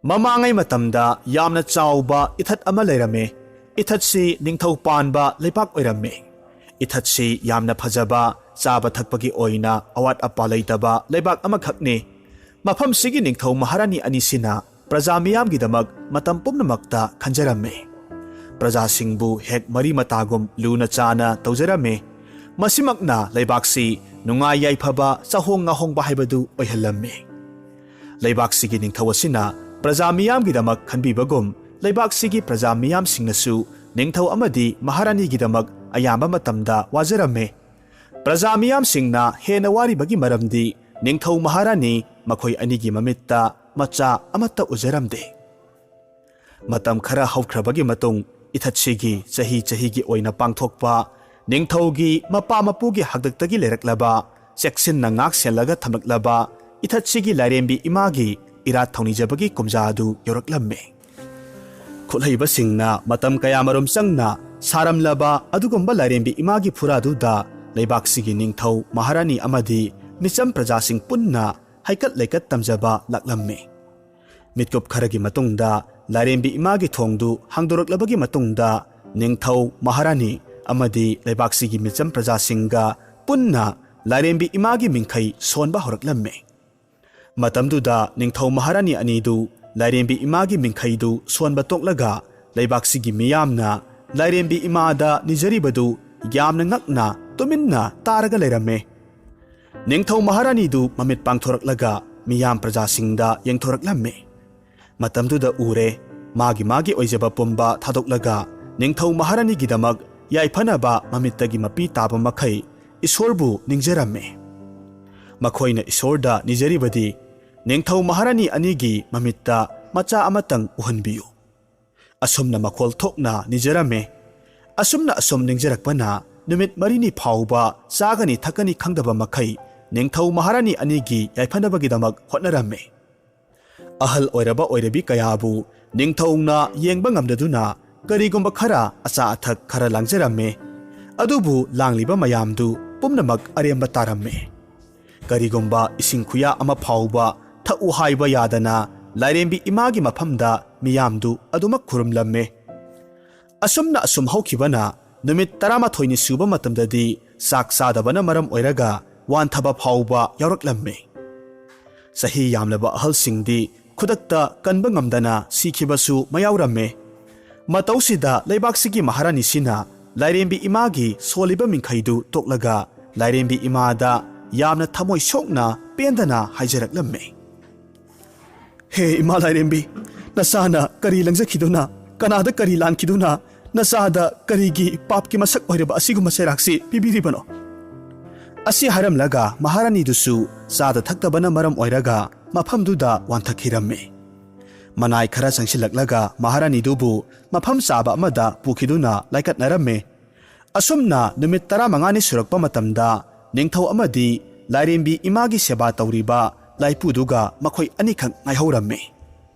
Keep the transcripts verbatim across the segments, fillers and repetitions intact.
ꯃꯃꯥꯡꯉꯩ ꯃꯇꯝꯗ ꯌꯥꯝꯅ ꯆꯥꯎꯕ ꯏꯊꯠ ꯑꯃ ꯂꯩꯔꯝꯃꯤ꯫ ꯏꯊꯠꯁꯤ ꯅꯤꯡꯊꯧ ꯄꯥꯟꯕ ꯂꯩꯕꯥꯛ ꯑꯣꯏꯔꯝꯃꯤ꯫ ꯏꯊꯠꯁꯤ ꯌꯥꯝꯅ ꯐꯖꯕ, ꯆꯥꯕ ꯊꯛꯄꯒꯤ ꯑꯣꯏꯅ ꯑꯋꯥꯠ ꯑꯄꯥ ꯂꯩꯇꯕ ꯂꯩꯕꯥꯛ ꯑꯃꯈꯛꯅꯤ꯫ ꯃꯐꯝꯁꯤꯒꯤ ꯅꯤꯡꯊꯧ ꯃꯍꯥꯔꯥꯅꯤ ꯑꯅꯤꯁꯤꯅ ꯄ꯭ꯔꯖꯥ ꯃꯤꯌꯥꯝꯒꯤꯗꯃꯛ ꯃꯇꯝ ꯄꯨꯝꯅꯃꯛꯇ ꯈꯟꯖꯔꯝꯃꯤ꯫ ꯄ꯭ꯔꯖꯥꯁꯤꯡꯕꯨ ꯍꯦꯛ ꯃꯔꯤ ꯃꯇꯥꯒꯨꯝ ꯂꯨꯅ ꯆꯥꯅ ꯇꯧꯖꯔꯝꯃꯤ꯫ ꯃꯁꯤꯃꯛꯅ ꯂꯩꯕꯥꯛꯁꯤ ꯅꯨꯡꯉꯥꯏ ꯌꯥꯏꯐꯕ, ꯆꯥꯍꯣꯡ ꯉꯥꯍꯣꯡꯕ ꯍꯥꯏꯕꯗꯨ ꯑꯣꯏꯍꯜꯂꯝꯃꯤ꯫ ꯂꯩꯕꯥꯛꯁꯤꯒꯤ ꯅꯤꯡꯊꯧ ꯑꯁꯤꯅ ꯄ꯭ꯔꯖꯥ ꯃꯤꯌꯥꯝꯒꯤꯗꯃꯛ ꯈꯟꯕꯤꯕꯒꯨꯝ, ꯂꯩꯕꯥꯛꯁꯤꯒꯤ ꯄ꯭ꯔꯖꯥ ꯃꯤꯌꯥꯝꯁꯤꯡꯅꯁꯨ ꯅꯤꯡꯊꯧ ꯑꯃꯗꯤ ꯃꯍꯥꯔꯥꯅꯤꯒꯤꯗꯃꯛ ꯑꯌꯥꯝꯕ ꯃꯇꯝꯗ ꯋꯥꯖꯔꯝꯃꯤ꯫ ꯄ꯭ꯔꯖꯥ ꯃꯤꯌꯥꯝꯁꯤꯡꯅ ꯍꯦꯟꯅ ꯋꯥꯔꯤꯕꯒꯤ ꯃꯔꯝꯗꯤ ꯅꯤꯡꯊꯧ ꯃꯍꯥꯔꯥꯅꯤ ꯃꯈꯣꯏ ꯑꯅꯤꯒꯤ ꯃꯃꯤꯠꯇ ꯃꯆꯥ ꯑꯃꯠꯇ ꯎꯖꯔꯝꯗꯦ꯫ ꯃꯇꯝ ꯈꯔ ꯍꯧꯈ꯭ꯔꯕꯒꯤ ꯃꯇꯨꯡ, ꯏꯊꯠꯁꯤꯒꯤ ꯆꯍꯤ ꯆꯍꯤꯒꯤ ꯑꯣꯏꯅ ꯄꯥꯡꯊꯣꯛꯄ, ꯅꯤꯡꯊꯧꯒꯤ ꯃꯄꯥ ꯃꯄꯨꯒꯤ ꯍꯥꯛꯇꯛꯇꯒꯤ ꯂꯩꯔꯛꯂꯕ, ꯆꯦꯛꯁꯤꯟꯅ ꯉꯥꯛ ꯁꯦꯜꯂꯒ ꯊꯝꯂꯛꯂꯕ ꯏꯊꯠꯁꯤꯒꯤ ꯂꯥꯏꯔꯦꯝꯕꯤ ꯏꯃꯥꯒꯤ ꯏꯔꯥꯠ ꯊꯧꯅꯤꯖꯕꯒꯤ ꯀꯨꯝꯖꯥ ꯑꯗꯨ ꯌꯧꯔꯛꯂꯝꯃꯤ꯫ ꯈꯨꯠꯍꯩꯕꯁꯤꯡꯅ ꯃꯇꯝ ꯀꯌꯥꯃꯔꯨꯝ ꯆꯪꯅ ꯁꯥꯔꯝꯂꯕ ꯑꯗꯨꯒꯨꯝꯕ ꯂꯥꯏꯔꯦꯝꯕꯤ ꯏꯃꯥꯒꯤ ꯐꯨꯔꯥꯗꯨꯗ ꯂꯩꯕꯥꯛꯁꯤꯒꯤ ꯅꯤꯡꯊꯧ ꯃꯍꯥꯔꯥꯅꯤ ꯑꯃꯗꯤ ꯃꯤꯆꯝ ꯄ꯭ꯔꯖꯥꯁꯤꯡ ꯄꯨꯟꯅ ꯍꯩꯀꯠ ꯂꯩꯀꯠ ꯇꯝꯖꯕ ꯂꯥꯛꯂꯝꯃꯤ꯫ ꯃꯤꯠꯀꯨꯞ ꯈꯔꯒꯤ ꯃꯇꯨꯡꯗ ꯂꯥꯏꯔꯦꯝꯕꯤ ꯏꯃꯥꯒꯤ ꯊꯣꯡꯗꯨ ꯍꯥꯡꯗꯣꯔꯛꯂꯕꯒꯤ ꯃꯇꯨꯡꯗ, ꯅꯤꯡꯊꯧ ꯃꯍꯥꯔꯥꯅꯤ ꯑꯃꯗꯤ ꯂꯩꯕꯥꯛꯁꯤꯒꯤ ꯃꯤꯆꯝ ꯄ꯭ꯔꯖꯥꯁꯤꯡꯒ ꯄꯨꯟꯅ ꯂꯥꯏꯔꯦꯝꯕꯤ ꯏꯃꯥꯒꯤ ꯃꯤꯡꯈꯩ ꯁꯣꯟꯕ ꯍꯧꯔꯛꯂꯝꯃꯤ꯫ ꯃꯇꯝꯗꯨꯗ ꯅꯤꯡꯊꯧ ꯃꯍꯥꯔꯥꯅꯤ ꯑꯅꯤꯗꯨ ꯂꯥꯏꯔꯦꯝꯕꯤ ꯏꯃꯥꯒꯤ ꯃꯤꯡꯈꯩꯗꯨ ꯁꯣꯟꯕ ꯇꯣꯛꯂꯒ, ꯂꯩꯕꯥꯛꯁꯤꯒꯤ ꯃꯤꯌꯥꯝꯅ ꯂꯥꯏꯔꯦꯝꯕꯤ ꯏꯃꯥꯗ ꯅꯤꯖꯔꯤꯕꯗꯨ ꯌꯥꯝꯅ ꯉꯛꯅ ꯇꯨꯃꯤꯟꯅ ꯇꯥꯔꯒ ꯂꯩꯔꯝꯃꯤ꯫ ꯅꯤꯡꯊꯧ ꯃꯍꯥꯔꯥꯅꯤꯗꯨ ꯃꯃꯤꯠ ꯄꯥꯡꯊꯣꯔꯛꯂꯒ ꯃꯤꯌꯥꯝ ꯄ꯭ꯔꯖꯥꯁꯤꯡꯗ ꯌꯦꯡꯊꯣꯔꯛꯂꯝꯃꯤ꯫ ꯃꯇꯝꯗꯨꯗ ꯎꯔꯦ, ꯃꯥꯒꯤ ꯃꯥꯒꯤ ꯑꯣꯏꯖꯕ ꯄꯨꯝꯕ ꯊꯥꯗꯣꯛꯂꯒ ꯅꯤꯡꯊꯧ ꯃꯍꯥꯔꯥꯅꯤꯒꯤꯗꯃꯛ ꯌꯥꯏꯐꯅꯕ ꯃꯃꯤꯠꯇꯒꯤ ꯃꯄꯤ ꯇꯥꯕ ꯃꯈꯩ ꯏꯁꯣꯔꯕꯨ ꯅꯤꯡꯖꯔꯝꯃꯤ꯫ ꯃꯈꯣꯏꯅ ꯏꯁꯣꯔꯗ ꯅꯤꯖꯔꯤꯕꯗꯤ ꯅꯤꯡꯊꯧ ꯃꯍꯥꯔꯥꯅꯤ ꯑꯅꯤꯒꯤ ꯃꯃꯤꯠꯇ ꯃꯆꯥ ꯑꯃꯇꯪ ꯎꯍꯟꯕꯤꯌꯨ꯫ ꯑꯁꯨꯝꯅ ꯃꯈꯣꯜ ꯊꯣꯛꯅ ꯅꯤꯖꯔꯝꯃꯤ꯫ ꯑꯁꯨꯝꯅ ꯑꯁꯨꯝ ꯅꯤꯡꯖꯔꯛꯄꯅ ꯅꯨꯃꯤꯠ ꯃꯔꯤꯅꯤ ꯐꯥꯎꯕ ꯆꯥꯒꯅꯤ ꯊꯛꯀꯅꯤ ꯈꯪꯗꯕ ꯃꯈꯩ ꯅꯤꯡꯊꯧ ꯃꯍꯥꯔꯥꯅꯤ ꯑꯅꯤꯒꯤ ꯌꯥꯏꯐꯅꯕꯒꯤꯗꯃꯛ ꯍꯣꯠꯅꯔꯝꯃꯤ꯫ ꯑꯍꯜ ꯑꯣꯏꯔꯕ ꯑꯣꯏꯔꯕꯤ ꯀꯌꯥꯕꯨ ꯅꯤꯡꯊꯧꯅ ꯌꯦꯡꯕ ꯉꯝꯗꯗꯨꯅ ꯀꯔꯤꯒꯨꯝꯕ ꯈꯔ ꯑꯆꯥ ꯑꯊꯛ ꯈꯔ ꯂꯥꯡꯖꯔꯝꯃꯤ꯫ ꯑꯗꯨꯕꯨ ꯂꯥꯡꯂꯤꯕ ꯃꯌꯥꯝꯗꯨ ꯄꯨꯝꯅꯃꯛ ꯑꯔꯦꯝꯕ ꯇꯥꯔꯝꯃꯤ꯫ ꯀꯔꯤꯒꯨꯝꯕ ꯏꯁꯤꯡ ꯈꯨꯌꯥ ꯑꯃ ꯐꯥꯎꯕ ꯊꯛꯎ ꯍꯥꯏꯕ ꯌꯥꯗꯅ ꯂꯥꯏꯔꯦꯝꯕꯤ ꯏꯃꯥꯒꯤ ꯃꯐꯝꯗ ꯃꯤꯌꯥꯝꯗꯨ ꯑꯗꯨꯃꯛ ꯈꯨꯔꯨꯝꯂꯝꯃꯦ꯫ ꯑꯁꯨꯝꯅ ꯑꯁꯨꯝ ꯍꯧꯈꯤꯕꯅ ꯅꯨꯃꯤꯠ ꯇꯔꯥꯃꯥꯊꯣꯏꯅꯤ ꯁꯨꯕ ꯃꯇꯝꯗꯗꯤ ꯆꯥꯛ ꯆꯥꯗꯕꯅ ꯃꯔꯝ ꯑꯣꯏꯔꯒ ꯋꯥꯟꯊꯕ ꯐꯥꯎꯕ ꯌꯥꯎꯔꯛꯂꯝꯃꯤ꯫ ꯆꯍꯤ ꯌꯥꯝꯂꯕ ꯑꯍꯜꯁꯤꯡꯗꯤ ꯈꯨꯗꯛꯇ ꯀꯟꯕ ꯉꯝꯗꯅ ꯁꯤꯈꯤꯕꯁꯨ ꯃꯌꯥꯎꯔꯝꯃꯤ꯫ ꯃꯇꯧꯁꯤꯗ ꯂꯩꯕꯥꯛꯁꯤꯒꯤ ꯃꯍꯥꯔꯥꯅꯤꯁꯤꯅ ꯂꯥꯏꯔꯦꯝꯕꯤ ꯏꯃꯥꯒꯤ ꯁꯣꯜꯂꯤꯕ ꯃꯤꯡꯈꯩꯗꯨ ꯇꯣꯛꯂꯒ ꯂꯥꯏꯔꯦꯝꯕꯤ ꯏꯃꯥꯗ ꯌꯥꯝꯅ ꯊꯃꯣꯏ ꯁꯣꯛꯅ ꯄꯦꯟꯗꯅ ꯍꯥꯏꯖꯔꯛꯂꯝꯃꯤ꯫ "ꯍꯦ ꯏꯃꯥ ꯂꯥꯏꯔꯦꯝꯕꯤ, ꯅꯆꯥꯅ ꯀꯔꯤ ꯂꯪꯖꯈꯤꯗꯨꯅ, ꯀꯅꯥꯗ ꯀꯔꯤ ꯂꯥꯟꯈꯤꯗꯨꯅ, ꯅꯆꯥꯗ ꯀꯔꯤꯒꯤ ꯄꯥꯞꯀꯤ ꯃꯁꯛ ꯑꯣꯏꯔꯕ ꯑꯁꯤꯒꯨꯝꯕ ꯆꯩꯔꯥꯛꯁꯤ ꯄꯤꯕꯤꯔꯤꯕꯅꯣ?" ꯑꯁꯤ ꯍꯥꯏꯔꯝꯂꯒ ꯃꯍꯥꯔꯥꯅꯤꯗꯨꯁꯨ ꯆꯥꯗ ꯊꯛꯇꯕꯅ ꯃꯔꯝ ꯑꯣꯏꯔꯒ ꯃꯐꯝꯗꯨꯗ ꯋꯥꯟꯊꯈꯤꯔꯝꯃꯤ꯫ ꯃꯅꯥꯏ ꯈꯔ ꯆꯪꯁꯤꯜꯂꯛꯂꯒ ꯃꯍꯥꯔꯥꯅꯤꯗꯨꯕꯨ ꯃꯐꯝ ꯆꯥꯕ ꯑꯃꯗ ꯄꯨꯈꯤꯗꯨꯅ ꯂꯥꯏꯀꯠꯅꯔꯝꯃꯤ꯫ ꯑꯁꯨꯝꯅ ꯅꯨꯃꯤꯠ ꯇꯔꯥꯃꯉꯥꯅꯤ ꯁꯨꯔꯛꯄ ꯃꯇꯝꯗ ꯅꯤꯡꯊꯧ ꯑꯃꯗꯤ ꯂꯥꯏꯔꯦꯝꯕꯤ ꯏꯃꯥꯒꯤ ꯁꯦꯕꯥ ꯇꯧꯔꯤꯕ ꯂꯥꯏꯄꯨꯗꯨꯒ ꯃꯈꯣꯏ ꯑꯅꯤꯈꯛ ꯉꯥꯏꯍꯧꯔꯝꯃꯤ꯫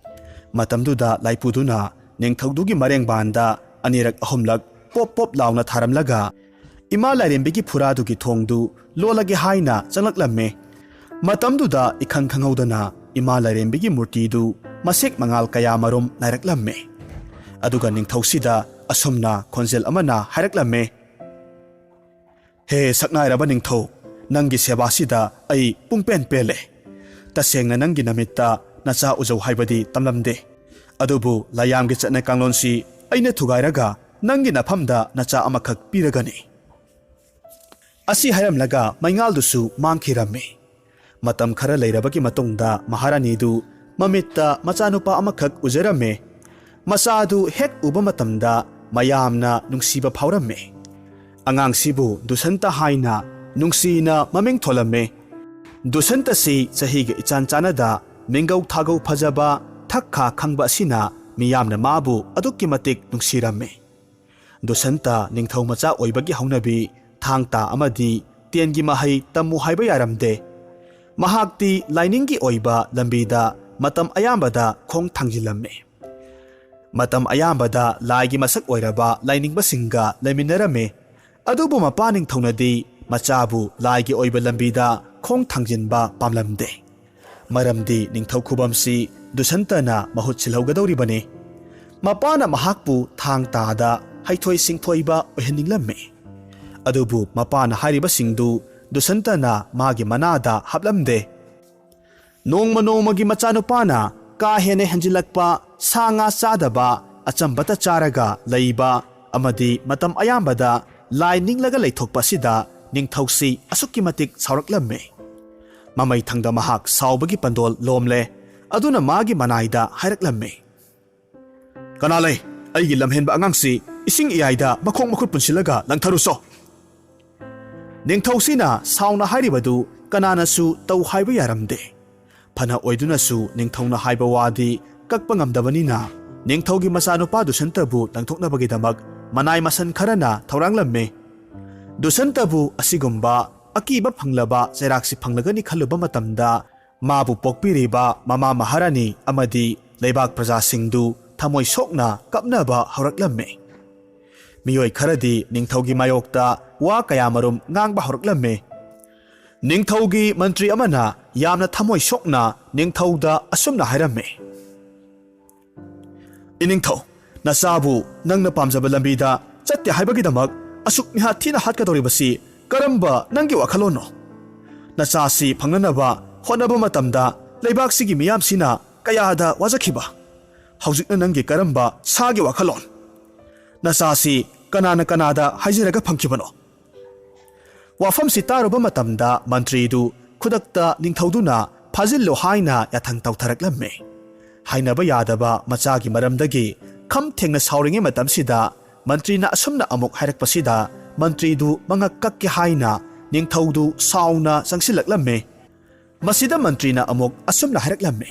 ꯃꯇꯝꯗꯨꯗ ꯂꯥꯏꯄꯨꯗꯨꯅ ꯅꯤꯡꯊꯧꯗꯨꯒꯤ ꯃꯔꯦꯡꯕꯥꯟꯗ ꯑꯅꯤꯔꯛ ꯑꯍꯨꯝꯂꯛ ꯄꯣꯞ ꯄꯣꯞ ꯂꯥꯎꯅ ꯊꯥꯔꯝꯂꯒ ꯏꯃꯥ ꯂꯥꯏꯔꯦꯝꯕꯤꯒꯤ ꯐꯨꯔꯥꯗꯨꯒꯤ ꯊꯣꯡꯗꯨ ꯂꯣꯜꯂꯒꯦ ꯍꯥꯏꯅ ꯆꯪꯂꯛꯂꯝꯃꯤ꯫ ꯃꯇꯝꯗꯨꯗ ꯏꯈꯪ ꯈꯪꯍꯧꯗꯅ ꯏꯃꯥ ꯂꯥꯏꯔꯦꯝꯕꯤꯒꯤ ꯃꯨꯔꯇꯤꯗꯨ ꯃꯁꯦꯛ ꯃꯉꯥꯜ ꯀꯌꯥꯃꯔꯨꯝ ꯅꯥꯏꯔꯛꯂꯝꯃꯤ꯫ ꯑꯗꯨꯒ ꯅꯤꯡꯊꯧꯁꯤꯗ ꯑꯁꯨꯝꯅ ꯈꯣꯟꯖꯦꯜ ꯑꯃꯅ ꯍꯥꯏꯔꯛꯂꯝꯃꯤ, "ꯍꯦ ꯁꯛꯅꯥꯏꯔꯕ ꯅꯤꯡꯊꯧ, ꯅꯪꯒꯤ ꯁꯦꯕꯥꯁꯤꯗ ꯑꯩ ꯄꯨꯡꯄꯦꯟ ꯄꯦꯜꯂꯦ꯫ ꯇꯁꯦꯡꯅ ꯅꯪꯒꯤ ꯅꯃꯤꯠꯇ ꯅꯆꯥ ꯎꯖꯧ ꯍꯥꯏꯕꯗꯤ ꯇꯝꯂꯝꯗꯦ꯫ ꯑꯗꯨꯕꯨ ꯂꯥꯏꯌꯥꯝꯒꯤ ꯆꯠꯅ ꯀꯥꯡꯂꯣꯟꯁꯤ ꯑꯩꯅ ꯊꯨꯒꯥꯏꯔꯒ ꯅꯪꯒꯤ ꯅꯐꯝꯗ ꯅꯆꯥ ꯑꯃꯈꯛ ꯄꯤꯔꯒꯅꯤ"꯫ ꯑꯁꯤ ꯍꯥꯏꯔꯝꯂꯒ ꯃꯩꯉꯥꯜꯗꯨꯁꯨ ꯃꯥꯡꯈꯤꯔꯝꯃꯤ꯫ ꯃꯇꯝ ꯈꯔ ꯂꯩꯔꯕꯒꯤ ꯃꯇꯨꯡꯗ ꯃꯍꯥꯔꯥꯅꯤꯗꯨ ꯃꯃꯤꯠꯇ ꯃꯆꯥꯅꯨꯄꯥ ꯑꯃꯈꯛ ꯎꯖꯔꯝꯃꯤ꯫ ꯃꯆꯥꯗꯨ ꯍꯦꯛ ꯎꯕ ꯃꯇꯝꯗ ꯃꯌꯥꯝꯅ ꯅꯨꯡꯁꯤꯕ ꯐꯥꯎꯔꯝꯃꯤ꯫ ꯑꯉꯥꯡꯁꯤꯕꯨ ꯗꯨꯁꯟꯇ ꯍꯥꯏꯅ ꯅꯨꯡꯁꯤꯅ ꯃꯃꯤꯡ ꯊꯣꯜꯂꯝꯃꯤ꯫ ꯗꯨꯁꯟꯇꯁꯤ ꯆꯍꯤꯒ ꯏꯆꯥꯟ ꯆꯥꯟꯅꯗ ꯃꯤꯡꯒꯧ ꯊꯥꯒꯧ ꯐꯖꯕ, ꯊꯛ ꯈꯥ ꯈꯪꯕ ꯑꯁꯤꯅ ꯃꯤꯌꯥꯝꯅ ꯃꯥꯕꯨ ꯑꯗꯨꯛꯀꯤ ꯃꯇꯤꯛ ꯅꯨꯡꯁꯤꯔꯝꯃꯤ꯫ ꯗꯨꯁꯟꯇ ꯅꯤꯡꯊꯧ ꯃꯆꯥ ꯑꯣꯏꯕꯒꯤ ꯍꯧꯅꯕꯤ, ꯊꯥꯡ ꯇꯥ ꯑꯃꯗꯤ ꯇꯦꯟꯒꯤ ꯃꯍꯩ ꯇꯝꯃꯨ ꯍꯥꯏꯕ ꯌꯥꯔꯝꯗꯦ꯫ ꯃꯍꯥꯛꯇꯤ ꯂꯥꯏꯅꯤꯡꯒꯤ ꯑꯣꯏꯕ ꯂꯝꯕꯤꯗ ꯃꯇꯝ ꯑꯌꯥꯝꯕꯗ ꯈꯣꯡ ꯊꯥꯡꯖꯤꯜꯂꯝꯃꯤ꯫ ꯃꯇꯝ ꯑꯌꯥꯝꯕꯗ ꯂꯥꯏꯒꯤ ꯃꯁꯛ ꯑꯣꯏꯔꯕ ꯂꯥꯏꯅꯤꯡꯕꯁꯤꯡꯒ ꯂꯩꯃꯤꯟꯅꯔꯝꯃꯤ꯫ ꯑꯗꯨꯕꯨ ꯃꯄꯥ ꯅꯤꯡꯊꯧꯅꯗꯤ ꯃꯆꯥꯕꯨ ꯂꯥꯏꯒꯤ ꯑꯣꯏꯕ ꯂꯝꯕꯤꯗ ꯈꯣꯡ ꯊꯥꯡꯖꯤꯟꯕ ꯄꯥꯝꯂꯝꯗꯦ꯫ ꯃꯔꯝꯗꯤ ꯅꯤꯡꯊꯧ ꯈꯨꯕꯝꯁꯤ ꯗꯨꯁꯟꯇꯅ ꯃꯍꯨꯠ ꯁꯤꯜꯍꯧꯒꯗꯧꯔꯤꯕꯅꯤ꯫ ꯃꯄꯥꯅ ꯃꯍꯥꯛꯄꯨ ꯊꯥꯡ ꯇꯥꯗ ꯍꯩꯊꯣꯏ ꯁꯤꯡꯊꯣꯏꯕ ꯑꯣꯏꯍꯟꯅꯤꯡꯂꯝꯃꯤ꯫ ꯑꯗꯨꯕꯨ ꯃꯄꯥꯅ ꯍꯥꯏꯔꯤꯕꯁꯤꯡꯗꯨ ꯗꯨꯁꯟꯇꯅ ꯃꯥꯒꯤ ꯃꯅꯥꯗ ꯍꯥꯞꯂꯝꯗꯦ꯫ ꯅꯣꯡꯃ ꯅꯣꯡꯃꯒꯤ ꯃꯆꯥꯅꯨꯄꯥꯅ ꯀꯥ ꯍꯦꯟꯅ ꯍꯦꯟꯖꯤꯜꯂꯛꯄ, ꯁꯥ ꯉꯥ ꯆꯥꯗꯕ, ꯑꯆꯝꯕꯇ ꯆꯥꯔꯒ ꯂꯩꯕ ꯑꯃꯗꯤ ꯃꯇꯝ ꯑꯌꯥꯝꯕꯗ ꯂꯥꯏ ꯅꯤꯡꯂꯒ ꯂꯩꯊꯣꯛꯄ ꯑꯁꯤꯗ ꯅꯤꯡꯊꯧꯁꯤ ꯑꯁꯨꯛꯀꯤ ꯃꯇꯤꯛ ꯁꯥꯎꯔꯛꯂꯝꯃꯤ꯫ ꯃꯃꯩ ꯊꯪꯗ ꯃꯍꯥꯛ ꯁꯥꯎꯕꯒꯤ ꯄꯟꯗꯣꯜ ꯂꯣꯝꯂꯦ꯫ ꯑꯗꯨꯅ ꯃꯥꯒꯤ ꯃꯅꯥꯏꯗ ꯍꯥꯏꯔꯛꯂꯝꯃꯤ, "ꯀꯅꯥ ꯂꯩ? ꯑꯩꯒꯤ ꯂꯝꯍꯦꯟꯕ ꯑꯉꯥꯡꯁꯤ ꯏꯁꯤꯡ ꯏꯌꯥꯏꯗ ꯃꯈꯣꯡ ꯃꯈꯨꯠ ꯄꯨꯟꯁꯤꯜꯂꯒ ꯂꯪꯊꯔꯨꯁꯣ!" ꯅꯤꯡꯊꯧꯁꯤꯅ ꯁꯥꯎꯅ ꯍꯥꯏꯔꯤꯕꯗꯨ ꯀꯅꯥꯅꯁꯨ ꯇꯧ ꯍꯥꯏꯕ ꯌꯥꯔꯝꯗꯦ꯫ ꯐꯅ ꯑꯣꯏꯗꯨꯅꯁꯨ ꯅꯤꯡꯊꯧꯅ ꯍꯥꯏꯕ ꯋꯥꯗꯤ ꯀꯛꯄ ꯉꯝꯗꯕꯅꯤꯅ ꯅꯤꯡꯊꯧꯒꯤ ꯃꯆꯥꯅꯨꯄꯥ ꯗꯨꯁꯟꯇꯕꯨ ꯂꯪꯊꯣꯛꯅꯕꯒꯤꯗꯃꯛ ꯃꯅꯥꯏ ꯃꯁꯟ ꯈꯔꯅ ꯊꯧꯔꯥꯡꯂꯝꯃꯤ꯫ ꯗꯨꯁꯟꯇꯕꯨ ꯑꯁꯤꯒꯨꯝꯕ ꯑꯀꯤꯕ ꯐꯪꯂꯕ ꯆꯩꯔꯥꯛꯁꯤ ꯐꯪꯂꯒꯅꯤ ꯈꯜꯂꯨꯕ ꯃꯇꯝꯗ ꯃꯥꯕꯨ ꯄꯣꯛꯄꯤꯔꯤꯕ ꯃꯃꯥ ꯃꯍꯥꯔꯥꯅꯤ ꯑꯃꯗꯤ ꯂꯩꯕꯥꯛ ꯄ꯭ꯔꯖꯥꯁꯤꯡꯗꯨ ꯊꯃꯣꯏ ꯁꯣꯛꯅ ꯀꯞꯅꯕ ꯍꯧꯔꯛꯂꯝꯃꯤ꯫ ꯃꯤꯑꯣꯏ ꯈꯔꯗꯤ ꯅꯤꯡꯊꯧꯒꯤ ꯃꯥꯌꯣꯛꯇ ꯋꯥ ꯀꯌꯥꯃꯔꯨꯝ ꯉꯥꯡꯕ ꯍꯧꯔꯛꯂꯝꯃꯤ꯫ ꯅꯤꯡꯊꯧꯒꯤ ꯃꯟꯇ꯭ꯔꯤ ꯑꯃꯅ ꯌꯥꯝꯅ ꯊꯃꯣꯏ ꯁꯣꯛꯅ ꯅꯤꯡꯊꯧꯗ ꯑꯁꯨꯝꯅ ꯍꯥꯏꯔꯝꯃꯤ, "ꯏꯅꯤꯡꯊꯧ, ꯅꯆꯥꯕꯨ ꯅꯪꯅ ꯄꯥꯝꯖꯕ ꯂꯝꯕꯤꯗ ꯆꯠꯇꯦ ꯍꯥꯏꯕꯒꯤꯗꯃꯛ ꯑꯁꯨꯛ ꯃꯤꯍꯥꯠ ꯊꯤꯅ ꯍꯥꯠꯀꯗꯧꯔꯤꯕꯁꯤ ꯀꯔꯝꯕ ꯅꯪꯒꯤ ꯋꯥꯈꯜꯂꯣꯟꯅꯣ? ꯅꯆꯥꯁꯤ ꯐꯪꯅꯅꯕ ꯍꯣꯠꯅꯕ ꯃꯇꯝꯗ ꯂꯩꯕꯥꯛꯁꯤꯒꯤ ꯃꯤꯌꯥꯝꯁꯤꯅ ꯀꯌꯥꯗ ꯋꯥꯖꯈꯤꯕ? ꯍꯧꯖꯤꯛꯅ ꯅꯪꯒꯤ ꯀꯔꯝꯕ ꯁꯥꯒꯤ ꯋꯥꯈꯜꯂꯣꯟ? ꯅꯆꯥꯁꯤ ꯀꯅꯥꯅ ꯀꯅꯥꯗ ꯍꯥꯏꯖꯔꯒ ꯐꯪꯈꯤꯕꯅꯣ?" ꯋꯥꯐꯝꯁꯤ ꯇꯥꯔꯨꯕ ꯃꯇꯝꯗ ꯃꯟꯇ꯭ꯔꯤꯗꯨ ꯈꯨꯗꯛꯇ ꯅꯤꯡꯊꯧꯗꯨꯅ ꯐꯥꯖꯤꯜꯂꯨ ꯍꯥꯏꯅ ꯌꯥꯊꯪ ꯇꯧꯊꯔꯛꯂꯝꯃꯤ꯫ ꯍꯥꯏꯅꯕ ꯌꯥꯗꯕ ꯃꯆꯥꯒꯤ ꯃꯔꯝꯗꯒꯤ ꯈꯝ ꯊꯦꯡꯅ ꯁꯥꯎꯔꯤꯉꯩ ꯃꯇꯝꯁꯤꯗ ꯃꯟꯇ꯭ꯔꯤꯅ ꯑꯁꯨꯝꯅ ꯑꯃꯨꯛ ꯍꯥꯏꯔꯛꯄꯁꯤꯗ ꯃꯟꯇ꯭ꯔꯤꯗꯨ ꯃꯉꯛ ꯀꯛꯀꯦ ꯍꯥꯏꯅ ꯅꯤꯡꯊꯧꯗꯨ ꯁꯥꯎꯅ ꯆꯪꯁꯤꯜꯂꯛꯂꯝꯃꯤ꯫ ꯃꯁꯤꯗ ꯃꯟꯇ꯭ꯔꯤꯅ ꯑꯃꯨꯛ ꯑꯁꯨꯝꯅ ꯍꯥꯏꯔꯛꯂꯝꯃꯤ,